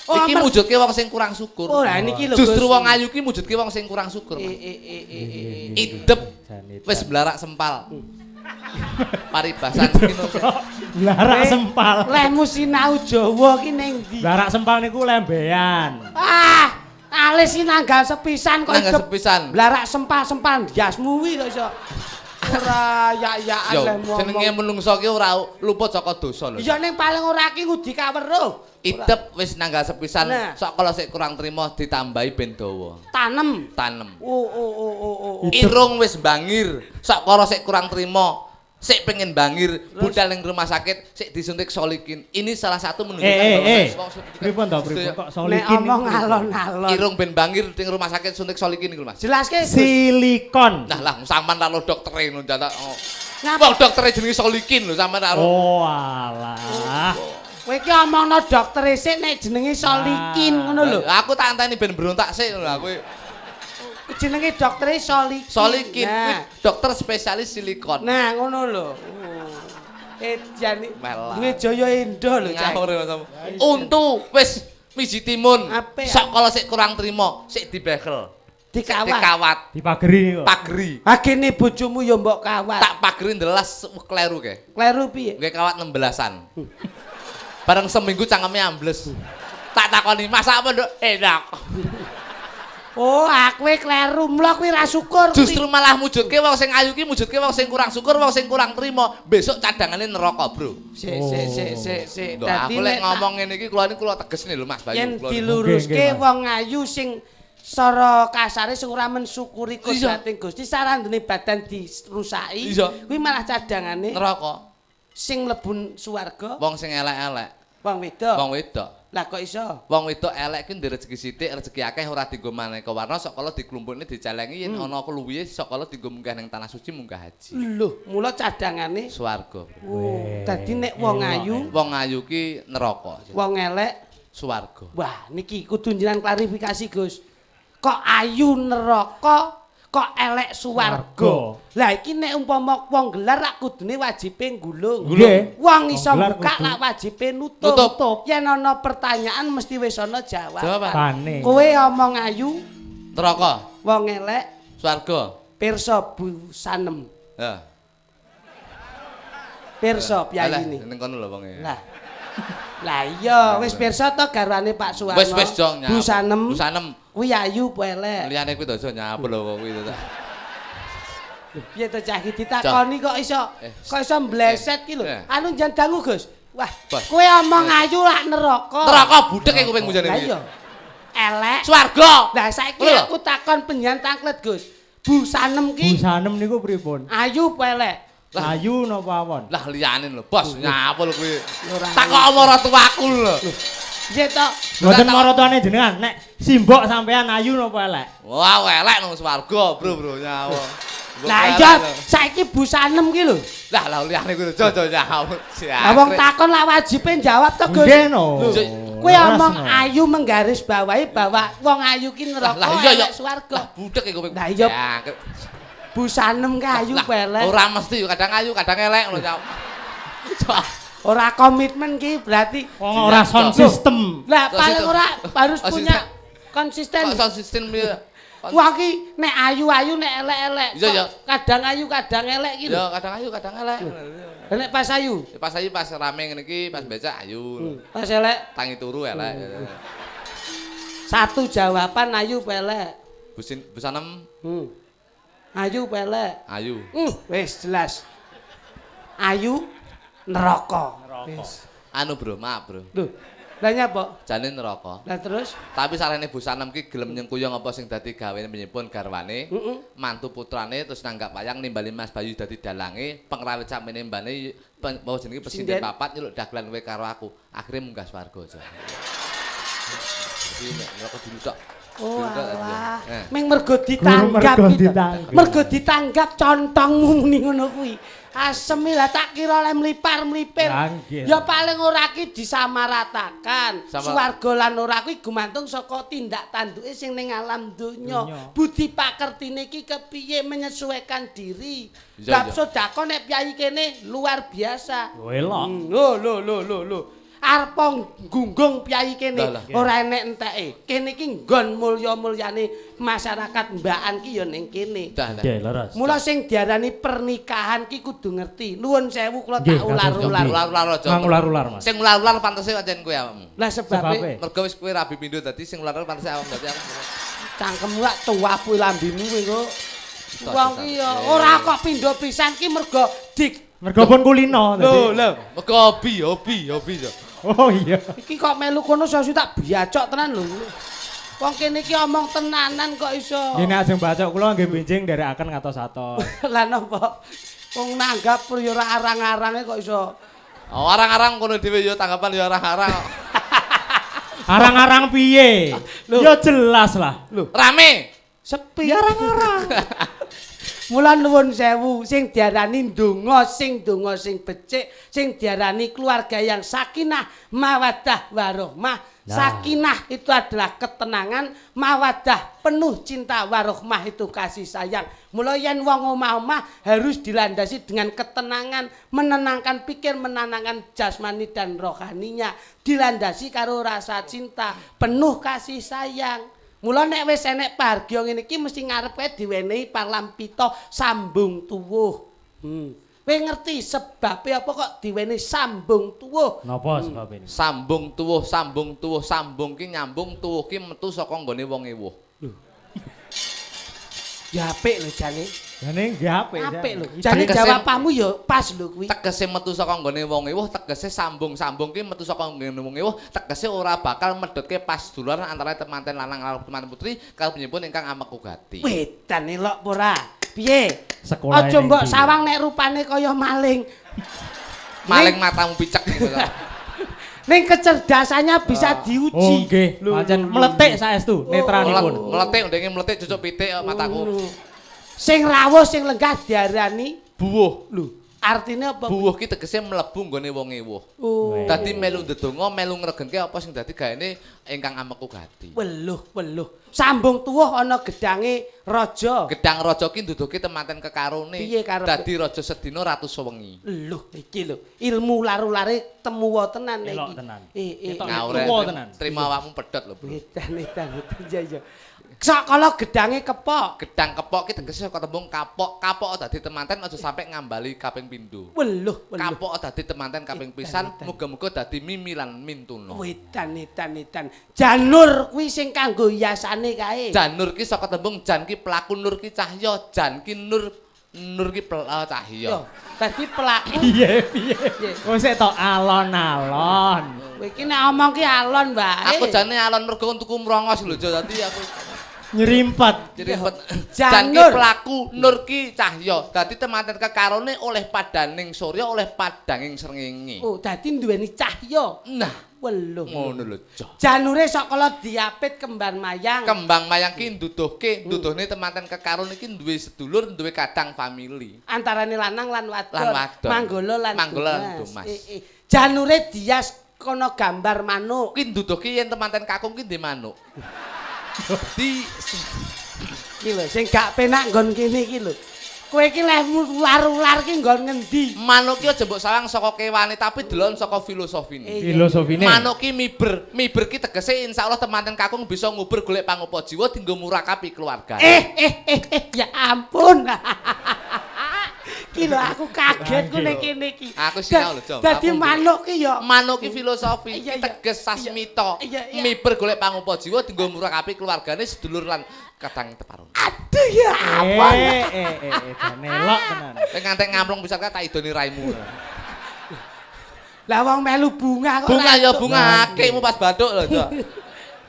Iki mujudke wong sing kurang syukur. Oh, lah niki lho. Justru wong ayu ki mujudke wong sing kurang syukur. Idep wis blarak sempal. Paribasan iki blarak sempal. Lehmu sinau Jawa ki ning ndi? Blarak sempal niku lembean. Ah, alis iki nanggal sepisan kok nanggal sepisan. Blarak sempal-sempal ndiasmu kuwi kok iso. Ora yak-yakan lehmu. Jenenge menungso ki ora luput saka dosa lho. Iya ning paling ora ki ngudi kaweruh. Idep wis nanggal sepisan, sok kala sik kurang trima ditambahi ben dawa. Tanem. Tanem. Oh oh oh oh. Irung wis bangir, sok kala sik kurang trima, sik pengen bangir, budal ning rumah sakit, sik disuntik solikin. Ini salah satu menunjukkan bahwa pripun to, pripun kok solikin? Nek omong alon-alon. Irung ben bangir ning rumah sakit suntik solikin iku, Mas. Jelaske. Silikon. Nah lah sampean lho doktere ngono dadak. Wong doktere jenenge solikin lho sampean karo. Oh alah. Kowe iki omongno doktere sik nek jenenge Solikin ngono lho. Aku tak anteni ben berontak sik ngono aku. Jenenge doktere Solikin. Solikin kuwi dokter spesialis silikon. Nah, ngono lho. Edan duwe Jaya Endo lho, Cak. Untu wis miji timun. Sok kala sik kurang trima, sik dibekel. Dikawat. Dikawat. Dipageri kok. Pageri. Agene bojomu ya mbok kawat. Tak pageri ndelas kleru ke. Kleru piye? Nggih kawat 16-an. Bareng seminggu cangkeme ambles. Tak takoni, "Masak apa, Nduk?" Enak. Oh, aku kleru, mula kuwi ra syukur. Justru malah mujudke wong sing ayu ki mujudke wong sing kurang syukur, wong sing kurang trima. Besok cadangane neraka, Bro. Sik sik sik sik sik. Dadi aku lek ngomong ngene iki kula niku kula tegesne lho Mas Bayu. Yen diluruske wong ayu sing sara kasare sing ora mensyukuri kodrating Gusti, sarandene badan dirusaki, kuwi malah cadangane neraka. Sing mlebu swarga wong sing elek-elek. Wong wedok. Wong wedok. Lah kok iso? Wong wedok elek ki ndek rezeki sithik, rezeki akeh ora dienggo maneka warna, sok kala diklumpukne dicelengi yen ana keluwihe sok kala dienggo munggah ning tanah suci munggah haji. Lho, mula cadangane swarga. Oh, dadi nek wong ayu, wong ayu ki neraka. Wong elek swarga. Wah, niki kudu njenengan klarifikasi, Gus. Kok ayu neraka, kok elek swarga. Lah iki nek umpama wong gelar lak kudune wajibe nggulung. Wong iso buka lak wajibe nutup. Yen ana pertanyaan mesti wis ana jawabane. Kowe omong ayu neraka, wong elek swarga. Pirsa Bu Sanem. Heeh. Pirsa piyayine. Ning kono lho wonge. Lah. Lah iya, wis pirsa to garwane Pak Suwarno. Wis dong Bu Sanem. Bu Sanem. Kuwi ayu apa elek? Liyane kuwi to aja nyapa lho kok kuwi to. Piye to cah iki ditakoni kok iso kok iso mbleset ki lho. Anu jan dangu Gus. Wah, kowe omong ayu lak neraka. Neraka budhek e kupingmu jane iki. Lah iya. Elek. Swarga. Lah saiki aku takon penjenengan tangklet Gus. Bu Sanem ki. Bu Sanem niku pripun? Ayu apa elek? Lah ayu napa awon? Lah liyane lho, Bos. Nyapa lho kuwi. Takok maratuwaku lho. Piye to? Mboten maratuwane jenengan, nek simbok sampean ayu napa elek? Wah, elek nang swarga, Bro, Bro, nyawa. Lah iya, saiki Bu Sanem ki lho. Lah lah liyane kuwi lho, aja nyawa. Lah wong takon lak wajibe jawab to, Gus. Nggih no. Kowe omong ayu menggaris bawahi bahwa wong ayu ki neraka elek swarga. Lah budhek e kuping. Lah iya. Bu Sanem ki ayu elek. Ora mesti kadang ayu kadang elek ngono cak. Ora komitmen ki berarti wong ora sound system. Lah paling ora harus punya konsisten. Kok sound system piye? Wah ki nek ayu-ayu nek elek-elek. Kadang ayu kadang elek ki lho. Ya kadang ayu kadang elek. Lah nek pas ayu? Pas ayu pas rame ngene iki pas becak ayu. Pas elek tangi turu elek. Satu jawaban ayu apa elek? Bu Sanem. Ayu apa elek? Ayu. Wis jelas. Ayu neraka. Wis. Anu Bro, maaf Bro. Lho, lah nyapa? Jane neraka. Lah terus? Tapi sarene Bu Sanem ki gelem nyengkuyung apa sing dadi gawene penyipun garwane, mantu putrane terus nanggap wayang nimbali Mas Bayu dadi dalange, pengrawit sakmene mbane apa jenenge pesinden papat nyeluk dagelan kowe karo aku. Akhire munggah swarga aja. Dadi nek neraka dulu tok. Oh alah, ming mergo ditanggap iki. Mergo ditanggap contongmu muni ngono kuwi. Asem lah tak kira oleh mlipar-mlipir. Ya paling ora ki disamaratakan. Swarga lan ora kuwi gumantung saka tindak tanduke sing ning alam donya. Budi pakertine iki kepiye menyesuaikan diri. Bab sedekah nek piyayi kene luar biasa. Lho lho lho lho lho. Arep gunggung piyayi kene ora enek enteke. Kene iki nggon mulya-mulyane masyarakat Mbakan ki ya ning kene. Nggih, leres. Mula sing diarani pernikahan ki kudu ngerti. Nuwun sewu kula tak ular-ular. Ular-ular aja. Ular-ular, Mas. Sing ular-ular pantese pancen kowe awakmu. Lah sebabe mergo wis kowe rabi pindho dadi sing ular-ular pantese awakmu dadi aku. Cangkemmu lak tuwapu lambimu kowe kok. Wong ki ya ora kok pindho pisan ki mergo dik. Mergo pun kulino dadi. Lho, lho. Mergo hobi, hobi, hobi yo. Oh iya. Iki kok melu kono sosi tak biacok tenan lho. Wong kene iki omong tenanan kok iso. Nggih nek ajeng bacok kula nggih benjing nderekaken ngatos-atos. Lah napa? Wong nanggap ya ora arang-arange kok iso. Oh, arang-arang kono dhewe ya tanggapan ya arang-arang. Arang-arang piye? Ya jelas lah. Lho, rame. Sepi. Ya arang-arang. Mula nuwun sewu sing diarani ndonga sing donga sing becik, sing diarani keluarga yang sakinah, mawaddah warohmah. Nah. Sakinah itu adalah ketenangan, mawaddah penuh cinta, warohmah itu kasih sayang. Mula yen wong omah-omah harus dilandasi dengan ketenangan, menenangkan pikir, menenangkan jasmani dan rohaninya, dilandasi karo rasa cinta, penuh kasih sayang. Mula nek wis enek pargya ngene iki mesti ngarepe diwenehi palampita sambung tuwuh. Kowe ngerti sebabe apa kok diwenehi sambung tuwuh? Napa sebabe? Sambung tuwuh, sambung tuwuh, sambung ki nyambung, tuwuh ki metu saka nggone wong ewuh. Lho. Ya apik lho jane. Jane nggih apik. Apik lho. Jane jawabanmu ya pas lho kuwi. Tegese metu saka nggone wong ewuh, tegese sambung-sambung ki metu saka nggone wong ewuh, tegese ora bakal medhotke pasduluran antara temanten lanang karo temanten putri karo penyipun ingkang ameku gati. Wedan elok apa ora? Piye? Aja mbok sawang nek rupane kaya maling. Maling matamu picek niku. Ning kecerdasannya bisa diuji. Oh nggih, pancen meletik saestu netranipun. Meletik ndenge meletik cucuk pitik mataku. Sing rawuh sing lenggah diarani buwuh. Lho, artine apa? Buwuh ki tegese mlebu nggone wong ewuh. Oh. Dadi melu ndedonga, melu ngregengke apa sing dadi gaene ingkang ameku gati. Weluh, weluh. Sambung tuwuh ana gedange raja. Gedang raja ki nduduhke temanten kekarone. Piye karepe? Dadi raja sedina ratu sewengi. Loh, iki lho, ilmu laru-lare temuwa tenan iki. Elok tenan. Ngawur tenan. Trima awakmu pedhot lho, Bro. Edan, edan, edan. Iya, iya. Sakala gedange kepok. Gedang kepok ki tegese saka tembung kapok. Kapok dadi temanten aja sampe ngambali kaping pindho. Weluh, weluh. Kapok dadi temanten kaping pisan, muga-muga dadi mimi lan mintuna. Wedan, edan, edan. Janur kuwi sing kanggo hiasane kae. Janur ki saka tembung jan ki pelaku, nur ki cahya, jan ki nur, nur ki cahya. Dadi pelaku. Piye, piye. Kok sik to alon-alon. Kowe iki nek omong ki alon wae. Aku jane alon mergo tuku mrongos lho, Jo. Dadi aku nyerimpet. Nyerimpet. Jan ki pelaku, nur ki cahya. Dadi temanten kekarone oleh padaning surya, oleh padanging srengenge. Oh, dadi duweni cahya. Nah, weluh. Ngono lho, Jo. Janure sakala diapit kembang mayang. Kembang mayang ki nduduhke, nduduhne temanten kekarone iki duwe sedulur, duwe kadang famili. Antarane lanang lan wadon. Manggala lan Dumas. Janure dias kono gambar manuk. Ki nduduhke yen temanten kakung ki ndek manuk. Di iki lho sing gak penak nggon kene iki lho. Kowe iki leh ular-ular ki nggon ngendi? Manuk ki aja mbok sawang saka kewane tapi delon saka filosofine. Filosofine. Manuk ki miber, miber ki tegese insyaallah temanten kakung bisa nguber golek pangupa jiwa dienggo murakapi keluarga. Ya ampun. Ki lho aku kaget ku nek kene iki. Aku sinau lho, Jo. Dadi manuk ki ya manuk ki filosofi, teges sasmita. Miber golek pangupa jiwa dienggo murakapi keluargane sedulur lan kadang teparone. Aduh ya ampun. Jane elok tenan. Nek ngantek ngamplung pisan tak idoni raimu. Lah wong melu bunga kok. Bunga ya bunga akikmu pas bathuk lho, Jo.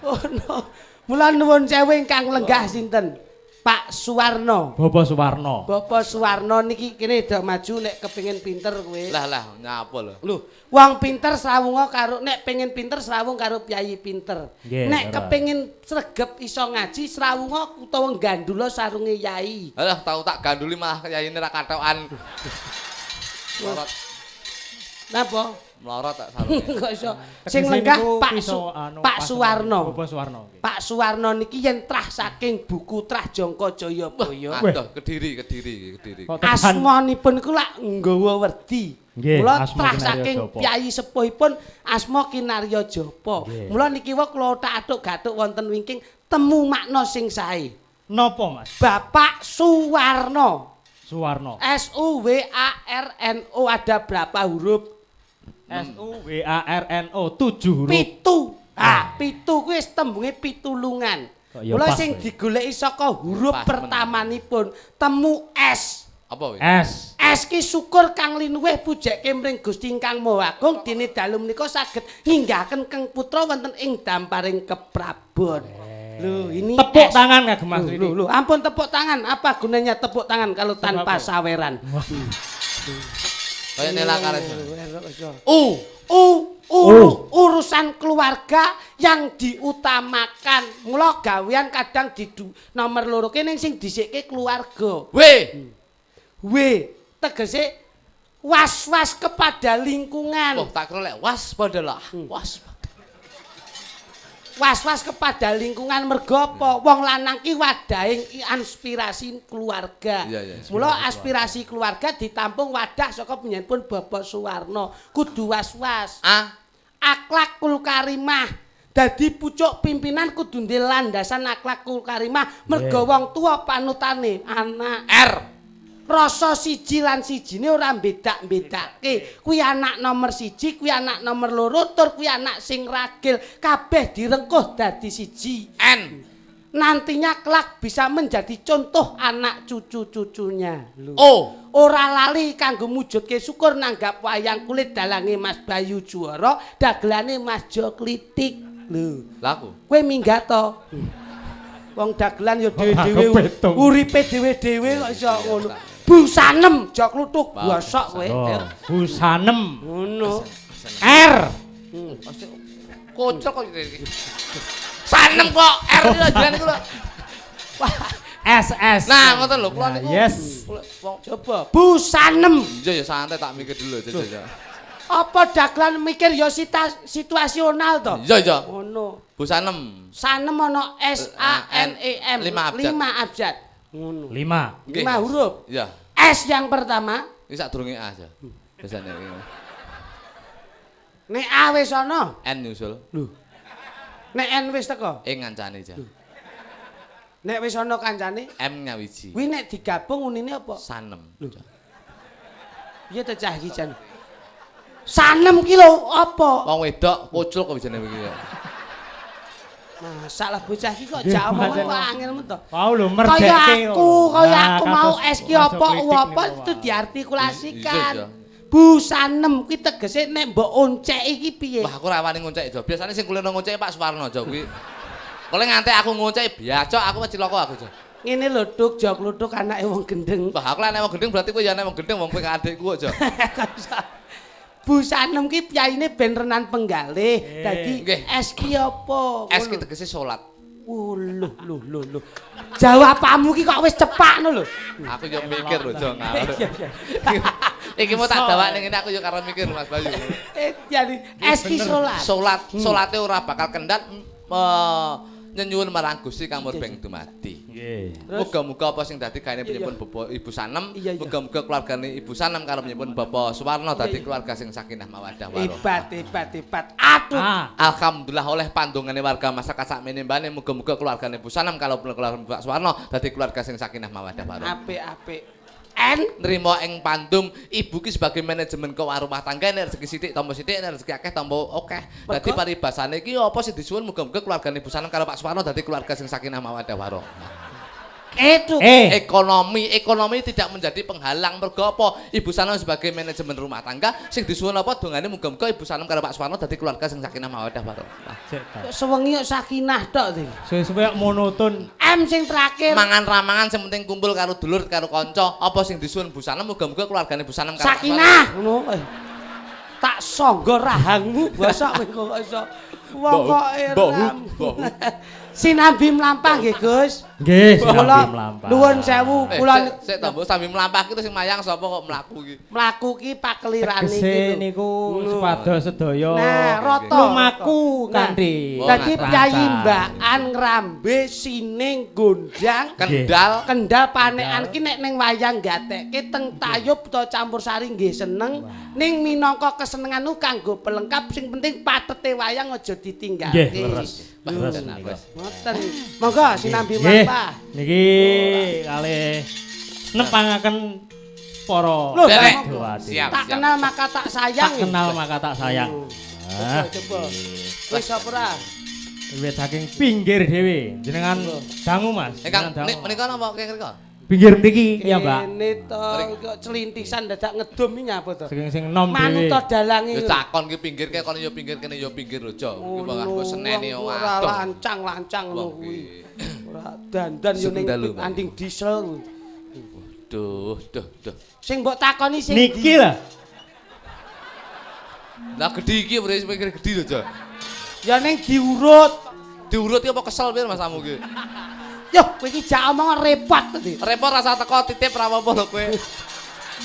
Oh no. Mula nuwun sewu ingkang lenggah sinten? Pak Suwarno. Bapak Suwarno. Bapak Suwarno niki kene do maju nek kepengin pinter kowe. Lah lah nyapa lho. Lho, wong pinter srawunga karo nek pengin pinter srawung karo piyayi pinter. Nek kepengin sregep iso ngaji srawunga utawa gandula sarunge yai. Alah tau tak ganduli malah yaine ra kathokan. Melorot. Napa? Melorot tak sarunge. Kok iso. Sing lenggah Pak Suwarno. Bapak Suwarno. Pak Suwarno niki yen trah saking buku Trah Jangka Jayabaya. Aduh, Kediri, Kediri, Kediri. Asmanipun iku lak nggawa werdi. Mula trah saking piyayi sepuhipun asma Kinarya Japa. Mula niki wae kula othak-athuk gathuk wonten wingking temu makna sing sae. Napa, Mas? Bapak Suwarno. Suwarno. S U W A R N O ada berapa huruf? S U W A R N O 7 huruf. 7. Ah, 7 kuwi wis tembunge pitulungan. Mula sing digoleki saka huruf pertamanipun temu S. Apa kuwi? S. S ki syukur kang linuwih pujekke mring Gusti Ingkang Maha Agung dene dalu menika saged nyinggahaken Keng Putra wonten ing damparing keprabon. Lho, ini tepuk tangan kagem Mas Ridi. Lho, ampun tepuk tangan. Apa gunanya tepuk tangan kalau tanpa saweran? Kaya nela karet. U U urusan keluarga yang diutamakan. Mula gawean kadang didu nomor loro kene sing dhisikke keluarga. W W tegese was-was kepada lingkungan. Oh, tak kira lek waspadalah. Was. Was-was kepada lingkungan mergo apa? Wong lanang ki wadahing aspirasi keluarga. Iya, iya. Mula aspirasi keluarga ditampung wadah saka panjenenganipun Bapak Suwarno. Kudu was-was. A Akhlakul karimah. Dadi pucuk pimpinan kudu ndek landasan akhlakul karimah mergo wong tuwa panutane anak. R Rasa siji lan sijine ora bedak-bedake. Kuwi anak nomor 1, kuwi anak nomor 2, tur kuwi anak sing ragil. Kabeh direngkuh dadi siji. N Nantinya kelak bisa menjadi contoh anak cucu-cucunya. O Ora lali kanggo mujudke syukur nanggap wayang kulit dalange Mas Bayu Juara, dagelane Mas Jo Klitik. Lho, Lah aku. Kowe minggat to? Wong dagelan ya dhewe-dhewe, uripe dhewe-dhewe kok iso ngono. Busanem jok kluthuk bosok kowe. Busanem. Ngono. R. Kocok kok iki. Sanem kok R iki jenenge niku lho. S S. Nah, ngoten lho kula niku. Yes. Coba busanem. Iya ya santai tak mikir dulu aja. Apa dagelan mikir ya situasional to? Iya iya. Ngono. Bu Sanem. Sanem ana S A N E M. 5 abjad. 5 abjad. Ngono. 5. 5 huruf. Iya. S yang pertama. Iki sadurunge A aja. Biasane iki. Nek A wis ana. N nyusul. Lho. Nek N wis teko. E ngancane aja. Nek wis ana kancane M nyawiji. Kuwi nek digabung unine apa? Sanem. Lho. Iya to cah iki jan. Sanem ki lho apa? Wong wedok koclok kok bijane iki ya. Masalah bocah iki kok jak omong kok angel men to. Wau lho merdeke. Kaya aku mau S ki apa U apa itu diartikulasikan. Bu Sanem kuwi tegese nek mbok oncek iki piye? Wah aku ora wani ngoncek jo. Biasane sing kulino ngoncek Pak Suwarno jo kuwi. Kole ngantek aku ngoncek biacok aku wis cilaka aku jo. Ngene lho Duk, jok kluthuk anake wong gendeng. Wah aku lek anake wong gendeng berarti kowe ya anake wong gendeng wong kowe adikku kok jo. Bu Sanem ki piyayine ben renan penggalih. Dadi S ki apa? S ki tegese salat. Oh lho lho lho lho. Jawabanmu ki kok wis cepak ngono lho. Aku yo mikir lho jo ngawur. Iki mau tak dawakne ngene aku yo karo mikir Mas Bayu. Jadi S ki salat. Salat, salate ora bakal kendhat nyenyuwun marang Gusti kang murbeng dumadi. Nggih. Muga-muga apa sing dadi gaene penyuwun Bapak Ibu Sanem, muga-muga keluargane Ibu Sanem karo penyuwun Bapak Suwarno dadi keluarga sing sakinah mawaddah warahmah. Hebat hebat hebat. Aduh. Alhamdulillah oleh pandongane warga masyarakat sakmene mbane muga-muga keluargane Ibu Sanem karo keluarga Bapak Suwarno dadi keluarga sing sakinah mawaddah warahmah. Apik-apik. N nrimo ing pandum ibu ki sebagai manajemen keuangan rumah tangga nek rezeki sithik tampa sithik nek rezeki akeh tampa akeh. Dadi paribasane iki apa sing disuwun muga-muga keluargane Ibu Sanem karo Pak Suwarno dadi keluarga sing sakinah mawaddah warahmah. Itu ekonomi tidak menjadi penghalang mergo apa Ibu Sanem sebagai manajemen rumah tangga sing disuwun apa dongane muga-muga Ibu Sanem karo Pak Suwarno dadi keluarga sing sakinah mawaddah warahmah. Kok sewengi kok sakinah tok to. Suwe-suwe monoton. M sing terakhir mangan ramangan sing penting kumpul karo dulur karo kanca apa sing disuwun Bu Sanem muga-muga keluargane Bu Sanem karo sakinah ngono. Tak sangga rahangmu bosok kowe kok iso. Wong kok sinambi mlampah nggih Gus. Nggih, sinambi mlampah. Nuwun sewu kula sik to Mbok sambi mlampah ki sing mayang sapa kok mlaku iki. Mlaku ki pakelirane iki niku supados sedaya. Nah, rata lumaku kanthi. Dadi piyayi mbakan ngrambe sining gondang kendal kendal panekan ki nek ning wayang gatekke teng tayub utawa campur sari nggih seneng ning minangka kesenengan ku kanggo pelengkap sing penting patete wayang aja ditinggalke. Nggih, leres. Ngoten. Monggo sinambi mlampah. Niki kalih nepangaken para derek. Siap. Tak kenal maka tak sayang. Tak kenal maka tak sayang. Coba. Wis apa ora? Wiwit saking pinggir dhewe. Jenengan dangu Mas. Ingkang menika napa keng mriko? Pinggir mriki ya, Mbak. Kene to kok celintisan dadak ngedum iki nyapa to? Saking sing enom dhewe. Manut dalange. Ya cakon ki pinggir kae kon ya pinggir kene ya pinggir lho, Jo. Iki kok seneni ora lancang-lancang ngono kuwi. Ora dandan yo ning anding diesel kuwi. Duh, duh, duh. Sing mbok takoni sing niki lho. Lah gedhi iki wis mikir gedhi lho, Jo. Ya ning diurut. Diurut ki apa kesel piye Mas Amu ki? Yoh, kowe iki jak omong repot to. Repot rasa teko titip ra apa-apa lho kowe.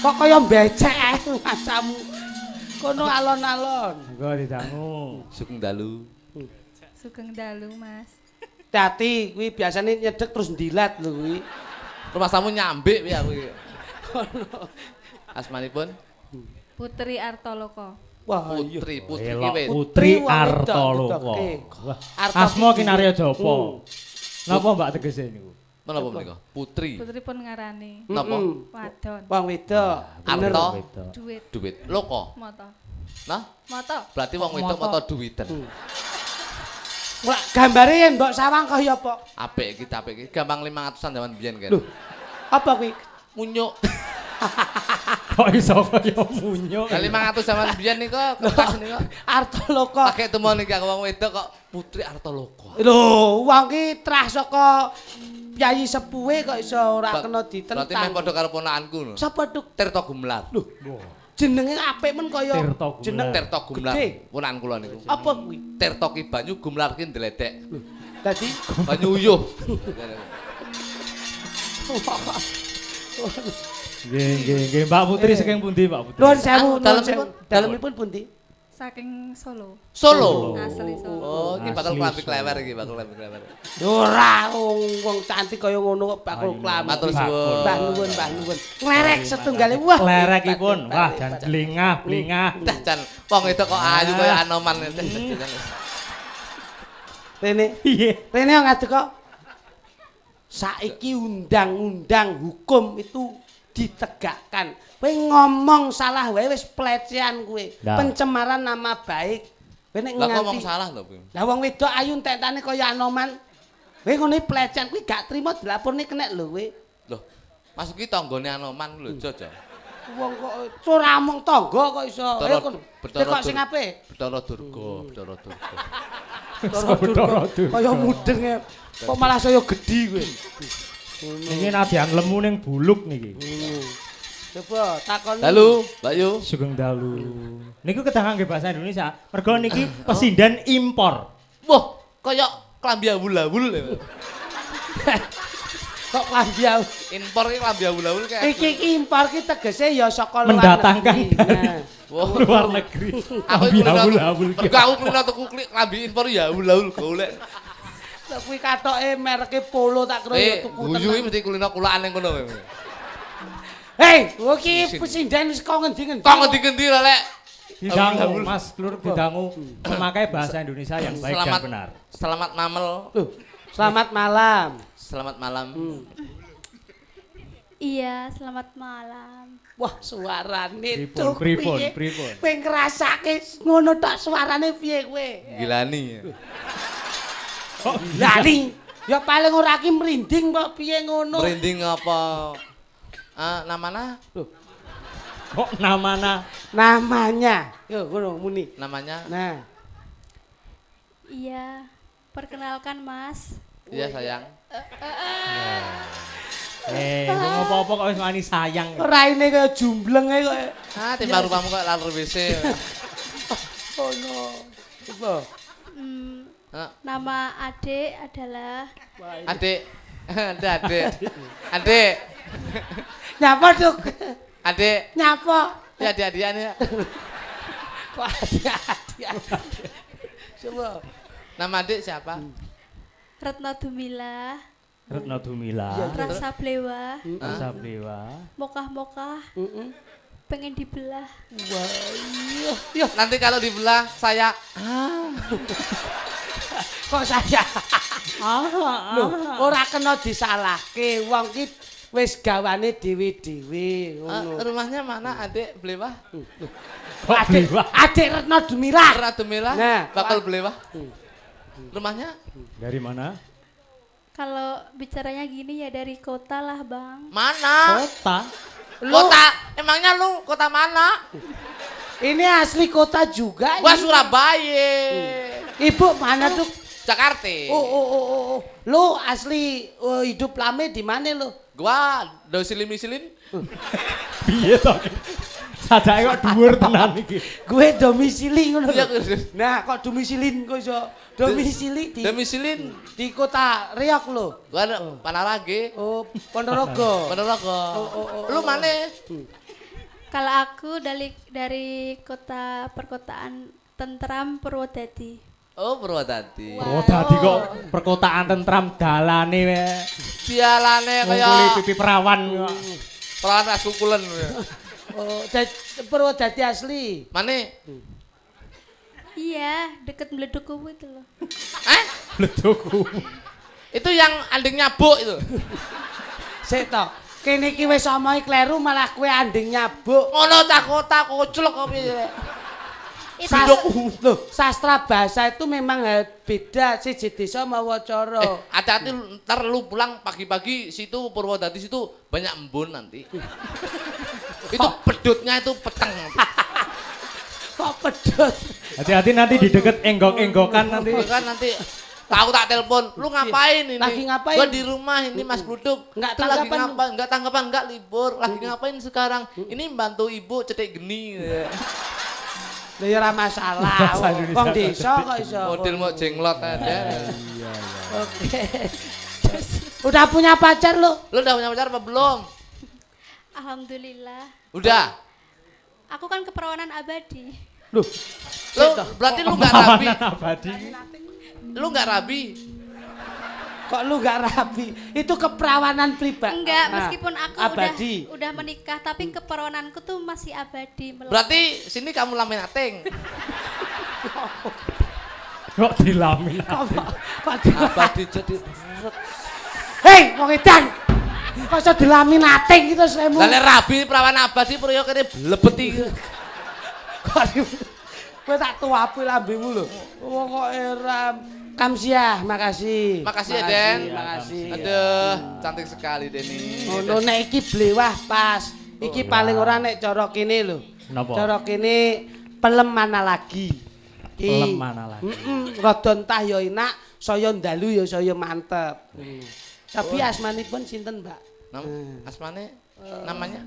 Kok kaya becek ae masamu. Kono alon-alon. Monggo didangu. Sugeng dalu. Sugeng dalu, Mas. Dadi kuwi biasane nyedek terus ndilat lho kuwi. Rumasamu nyambik piye aku iki. Asmanipun Putri Artoloko. Wah, iya. Putri, Putri ki Putri Artoloko. Asma kinarya japa. Napa Mbak tegese niku? Menapa menika? Putri. Putri pun ngarani. Napa? Wadon. Wong wedok. Arto. Duit. Duit. Loko. Moto. Nah? Moto. Berarti wong wedok moto duwiten. Wah, gambare yen mbok sawang kaya apa? Apik iki, apik iki. Gampang 500-an jaman biyen kan. Lho. Apa kuwi? Munyuk. Kok iso kaya munyuk? Lah 500 jaman biyen nika kertas nika. Artoloko. Pakai temon iki aku wong wedok kok Putri Artoloko. Lho, wong ki trah saka piyayi sepuhe kok iso ora kena ditentang. Berarti meh padha karo ponakanku lho. Sapa Duk? Tirta Gumelar. Lho. Jenenge apik men kaya jeneng Tirta Gumelar. Ponakan kula niku. Apa kuwi? Tirta ki banyu, Gumelar ki ndledek. Lho. Dadi banyu uyuh. Nggih, nggih, nggih. Mbak Putri saking pundi, Mbak Putri? Nuwun sewu, dalemipun pundi? Saking Solo. Solo. Asli Solo. Oh, iki bakal Asli klambi Solo. klewer iki, bakal klambi klewer. Ora wong cantik kaya ngono kok bakul Ayo, klambi. Matur suwun. Mbah nuwun, mbah nuwun. Nglerek setunggale. Wah. Klerekipun. hebat, Wah, hebat, jan hebat. blingah, blingah. Dah jan wong itu kok ayu kaya Anoman. Rene, Piye? rene ngadeg kok. Saiki undang-undang hukum itu ditegakkan. Kowe ngomong salah wae wis pelecehan kowe. Nah. Pencemaran nama baik. Kowe nek Lah kok ngomong nganti salah lho, Bu. Lah wong wedok ayu entek-entane kaya Anoman. Kowe ngono iki pelecehan kuwi gak trimo dilaporne kenek lho kowe. Loh, Mas iki tanggane Anoman lho, Jojo. Wong kok ora mung tangga kok iso. Betara- Ayo kon. Betara Kok sing apik? Betara Durga, Betara Durga. Betara Durga. Kaya mudeng e. Kok malah saya gedhi kowe. Niki nadyan lemu ning buluk niki. Coba takon. Dalu, Mbak Yu. Sugeng dalu. Niku kedah ngangge bahasa Indonesia. Mergo niki pesinden impor. Wah, kaya klambi awul-awul. Kok klambi Impor iki klambi awul-awul kayak. Iki iki impor ki tegese ya saka luar Mendatangkan negeri. dari Nah. Wah. luar negeri. Aku Klambi kulino awul-awul. Mergo aku kulino tuku klambi impor ya awul-awul golek. Lah kuwi katoke mereke Polo tak kira ya Eh, tuku guyu iki tenan. mesti kulino kulaan ning kono kowe. Hei, iki pesinden wis kok ngendi-ngendi. Kok ngendi-ngendi lho, Lek. Didangu Mas Klur didangu memakai bahasa Indonesia yang baik dan Selamat benar. Selamat mamel. Loh, selamat malam. Selamat malam. Iya, selamat malam. Wah, suarane Pripun, tuh pripun, piye? pripun. Kowe ngrasake ngono tok suarane piye kowe? Gilani. Kok Lali. Ya paling ora ki merinding kok piye ngono. Merinding apa? Ah, namanya? Loh, kok namana namanya. Yo ngono muni. Namanya? Nah, Iya, perkenalkan Mas. Iya, sayang. Wong apa-apa kok wis wani sayang. raine kaya jumbleng ae kok. Ah, timbang rupamu kok laler WC. Oh no. Coba. Ah, Nama adik adalah Adik. Ada adik. Adik. Nyapa, Duk? Adik. Nyapa? Ya adik-adikan ya. Kok adik-adik. Coba. Nama adik siapa? Retno Dumila, Retno Dumila, Rasa Blewa, Rasa Blewa. Mokah-mokah, Heeh. pengen dibelah. Wah, iya. Iya, Nanti kalau dibelah saya kok saya. Loh, ora kena disalahke. Wong ki wis gawane dhewe-dhewe Ah, ngono. rumahnya mana adik Blewah? Kok Adik, Blewa? adik Retno Dumilah. Ratu Mila, Nah, bakal Blewah. Rumahnya Dari mana? Kalau bicaranya gini ya dari kota lah, Bang. mana? Kota. Kota. Emangnya lu kota mana? Ini asli kota juga. Gua ini. Surabaya. Ibu mana tuh? Jakarta. Oh, oh, oh, oh, oh. Lu asli hidup lame di mana lu? Gua dosilin misilin. Piye to? Sajake kok dhuwur tenan iki. Gue domisili ngono Iya, lho. Nah, kok domisilin kok iso? Domisili di Domisilin. di kota Riok lho. Gua ada Panarage. Oh, Ponorogo. Ponorogo. Oh, oh, oh, Lu oh. mana? Kalau aku dari kota perkotaan Tentram Purwodadi. Oh, Purwodadi. Purwodadi kok perkotaan tentram dalane we. Sialane Ngungkuli kaya pipi perawan kok. perawan as kukulen. Oh, Purwodadi asli. Mana? Iya, deket Mleduk itu loh. Eh? Bledoku. Itu yang anding nyabuk itu. Sik to. Kene iki wis omongi kleru malah kowe anding nyabuk. Ngono cah kota koclok kok piye. Itu Loh, sastra bahasa itu memang beda siji desa mawa cara. Hati-hati ntar lu pulang pagi-pagi situ Purwodadi situ banyak embun nanti. Itu pedutnya itu peteng. Kok pedhot? Hati-hati nanti di deket enggok-enggokan nanti. Kan nanti tahu tak telepon, lu ngapain ini? Lagi ngapain? Gua di rumah ini Mas Bluduk. Nggak Itu lagi tanggapan lu? ngapain? Nggak tanggapan, nggak libur. Lagi ngapain sekarang? Ini bantu ibu cetek geni. Lha ya ora masalah. Bahasa Indonesia Wong desa kok iso. Model mau jenglot aja. Iya, iya. Oke. Udah punya pacar lu? Lu udah punya pacar apa belum? Alhamdulillah. Udah. Aku kan keperawanan abadi. Loh, Lu berarti lu enggak rabi. Abadi. Lu enggak rabi. Kok lu gak rabi? Itu keperawanan pribadi. Enggak, meskipun aku abadi. udah menikah, tapi keperawananku tuh masih abadi. Melekat. Berarti sini kamu laminating. Kok dilamin? Kok Abadi jadi. Hei, wong edan. Kok iso dilaminating gitu sremu? Lah lek rabi perawan abadi priyo kene blebet iki. Kok kowe tak tuapi lambemu lho. Wong kok era Kamsiah, makasih. Makasih ya, Den. Makasih. Aduh, cantik sekali Deni. Ngono nek iki blewah pas. Iki paling ora nek cara kene lho. Napa? Cara kene pelem mana lagi. Pelem mana lagi. Heeh, rada entah ya enak, saya ndalu ya saya mantep. Tapi asmanipun sinten, Mbak? Asmane namanya?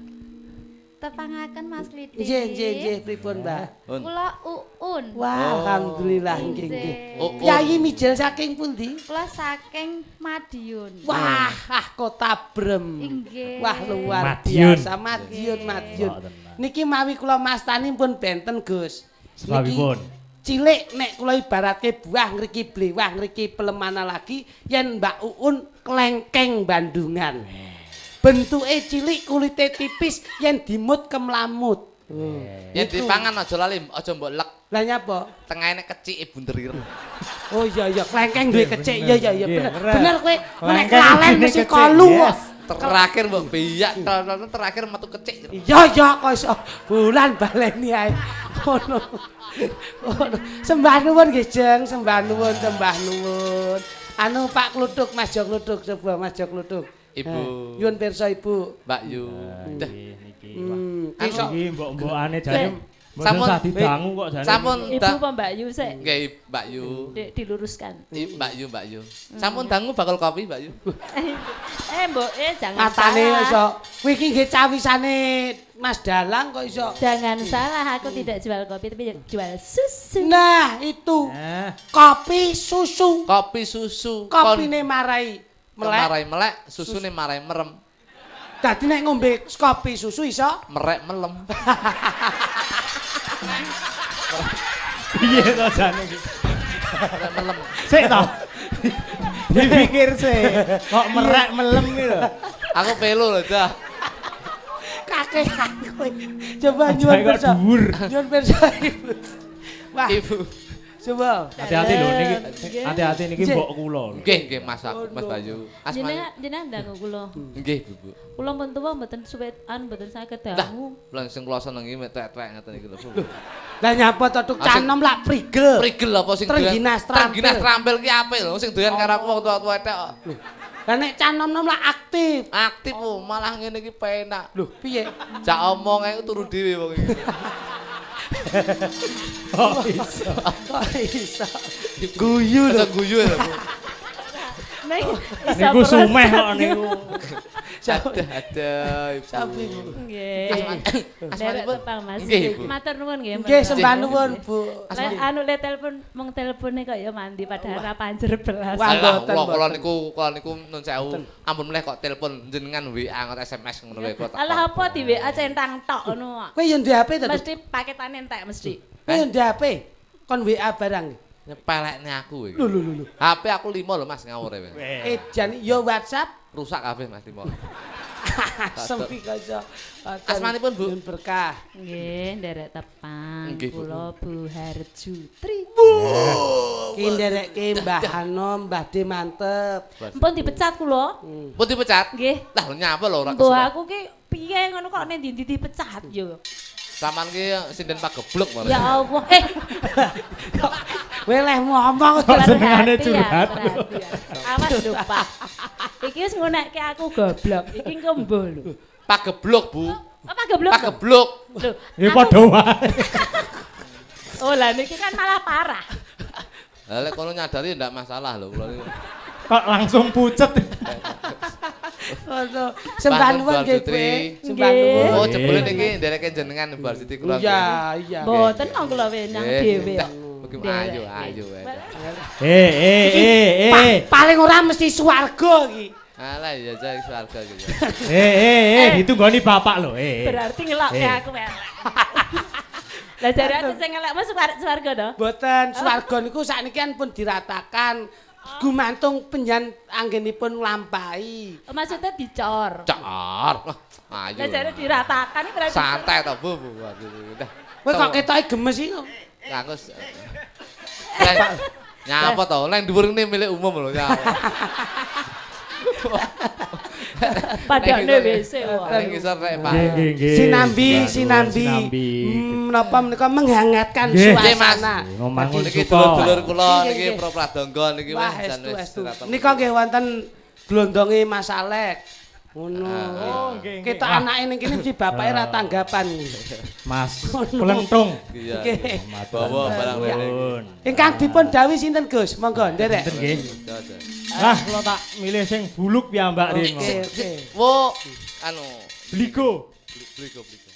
Tepangaken Mas Lidi. Nggih, nggih, nggih, pripun, Mbak? Kula Uun. Wah, alhamdulillah nggih, nggih. Uun. Kyai mijil saking pundi? Kula saking Madiun. Wah, kota Brem. Inggih. Wah, luar Madiun. biasa Madiun, Madiun. Oh, tenan. Niki mawi kula mastani pun benten, Gus. Sebabipun? Cilik nek kula ibaratke buah ngriki blewah ngriki pelemana lagi yen Mbak Uun klengkeng Bandungan. Bentuke cilik, kulite tipis, yen dimut kemlamut. Yen dipangan aja lali, aja mbok lek. Lah nyapa? Tengahe nek kecike bunder ireng. Oh iya iya, klengkeng duwe kecik. Iya iya iya, bener. Bener kowe nek Klengkeng lalen isine mesti kecik, kolu kok. yes. Terakhir mbok biyak, terakhir metu kecik. Iya iya kok iso bulan baleni ae. Ngono. Ngono. Sembah nuwun nggih, Jeng, sembah nuwun, sembah nuwun. Anu Pak Kluthuk, Mas Jo Kluthuk, coba Mas Jo Kluthuk. Ibu. Nyuwun pirsa Ibu. Mbak Yu. Dah. Niki. Wah. Iso Iki mbok-mbokane jane mboten Sampun- sah didangu kok jane. Sampun Ibu apa Mbak Yu sik? Nggih, Mbak Yu. Diluruskan. Mbak Yu, Mbak Yu. Sampun dangu bakul kopi, Mbak Yu. Mbok, jangan matane salah. iso. Kuwi iki nggih cawisane Mas Dalang kok iso. Jangan salah, aku tidak jual kopi tapi jual susu. Nah, itu. Kopi susu. Kopi susu. Kopine marai melek. Marai melek, susune marai merem. Dadi nek ngombe kopi susu iso merek melem. Piye to jane iki? Merek melem. Sik to. Dipikir sik, kok merek melem iki lho. Aku pelu lho, dah. Kakean kowe. Coba nyuwun pirsa. Nyuwun pirsa Ibu. Wah. Ibu. Coba. Hati-hati lho niki. Hati-hati niki mbok kula lho. Nggih, nggih Mas aku, Mas Bayu. Asmane jenengan dangu kula. Nggih, Bu. Kula pun tuwa mboten suwetan, mboten saged dangu. Lah sing kula senengi mek tek-tek ngeten iki lho. Bu. Lah nyapa to tuk canom lak prigel. Prigel apa sing doyan? Trengginas trampil. Trengginas trampil ki apik lho, sing doyan karo aku wong tuwa-tuwa tek kok. Lah nek canom-nom lak aktif. Aktif oh, malah ngene iki penak. Lho, piye? Jak omong ae turu dhewe wong iki. Kok iso? Kok iso? Guyu lho. Iso guyu lho. Niku sumeh kok niku. Ada Ibu. Nggih. Asmanipun tepang Mas. Matur nuwun nggih. Nggih, sembah nuwun, Bu. Anu le telepon mung telepone kok ya mandi padahal ra panjer belas. Wah, kula niku kula niku nun sewu. Ampun mleh kok telepon jenengan WA ngot SMS ngono wae kok. Alah apa di WA centang tok ngono kok. Kowe yo ndek HP to? Mesti paketane entek mesti. Kowe yo ndek HP? Kon WA barang. Nyepelekne aku iki. Lho lho lho. HP aku 5 lho Mas ngawur e. Jan yo WhatsApp rusak kabeh Mas 5. Sempi kok iso. Asmanipun Bu berkah. Nggih, nderek tepang kula Bu Harjutri. Ki nderekke Mbah Anom, Mbah De mantep. Mpun dipecat kula. Mpun dipecat? Nggih. Lah nyapa lho ora kesuwen. Mbah aku ki piye ngono kok ning ndi-ndi dipecat yo. Saman ki sinden pagebluk marang. Ya Allah. Kowe leh ngomong senengane curhat. Awas lho, Pak. Iki wis ngonekke aku goblok. Iki engko mbuh lho. Pagebluk, Bu. Oh, pagebluk. Pagebluk. Lho. Ya padha wae. Oh, lah niki kan malah parah. Lah lek kono nyadari ndak masalah lho kula niku. Kok langsung pucet. Ngono. Sembah nuwun nggih, Bu. Sembah nuwun. Oh, jebule niki ndereke jenengan Bu Siti kula. Iya, iya. Mboten wong kula wenang dhewe. Ayo, ayo. Paling ora mesti swarga iki. Alah iya jare swarga iki. Ditunggoni bapak lho. Berarti ngelokke aku elek. Lah jare aku sing ngelekmu swarga to? Boten, swarga niku sakniki kan pun diratakan. Gumantung penjen anggenipun nglampahi. Oh, maksudnya dicor. Cor. Ayo. Lah jare diratakan iki berarti santai to, Bu, Bu. Dah. Kowe kok ketoke gemes iki. Aku nyapa to? Nang dhuwur ngene milik umum lho nyapa. Padane WC wae. Nang ngisor rek, Pak. Nggih, nggih. Sinambi, sinambi. Menapa menika menghangatkan suasana. Ngomangun Niki suka. dulur-dulur kula Nggih, niki nggih. Pro Pradangga niki Wah, wis jan estu wis estu. rata. Nika nggih wonten glondonge Mas Alek. Ngono. Oh, nggih, nggih. Ketok anake ning kene mesti bapake ra tanggapan. Mas Plentung. Iya. Nggih. Bawa barang rene. Nuwun. Ingkang dipun dawuhi sinten Gus? Monggo nderek. Sinten nggih? Lah kula tak milih sing buluk piyambak rene. Oke, oke. Wo anu Bligo. bligo bligo.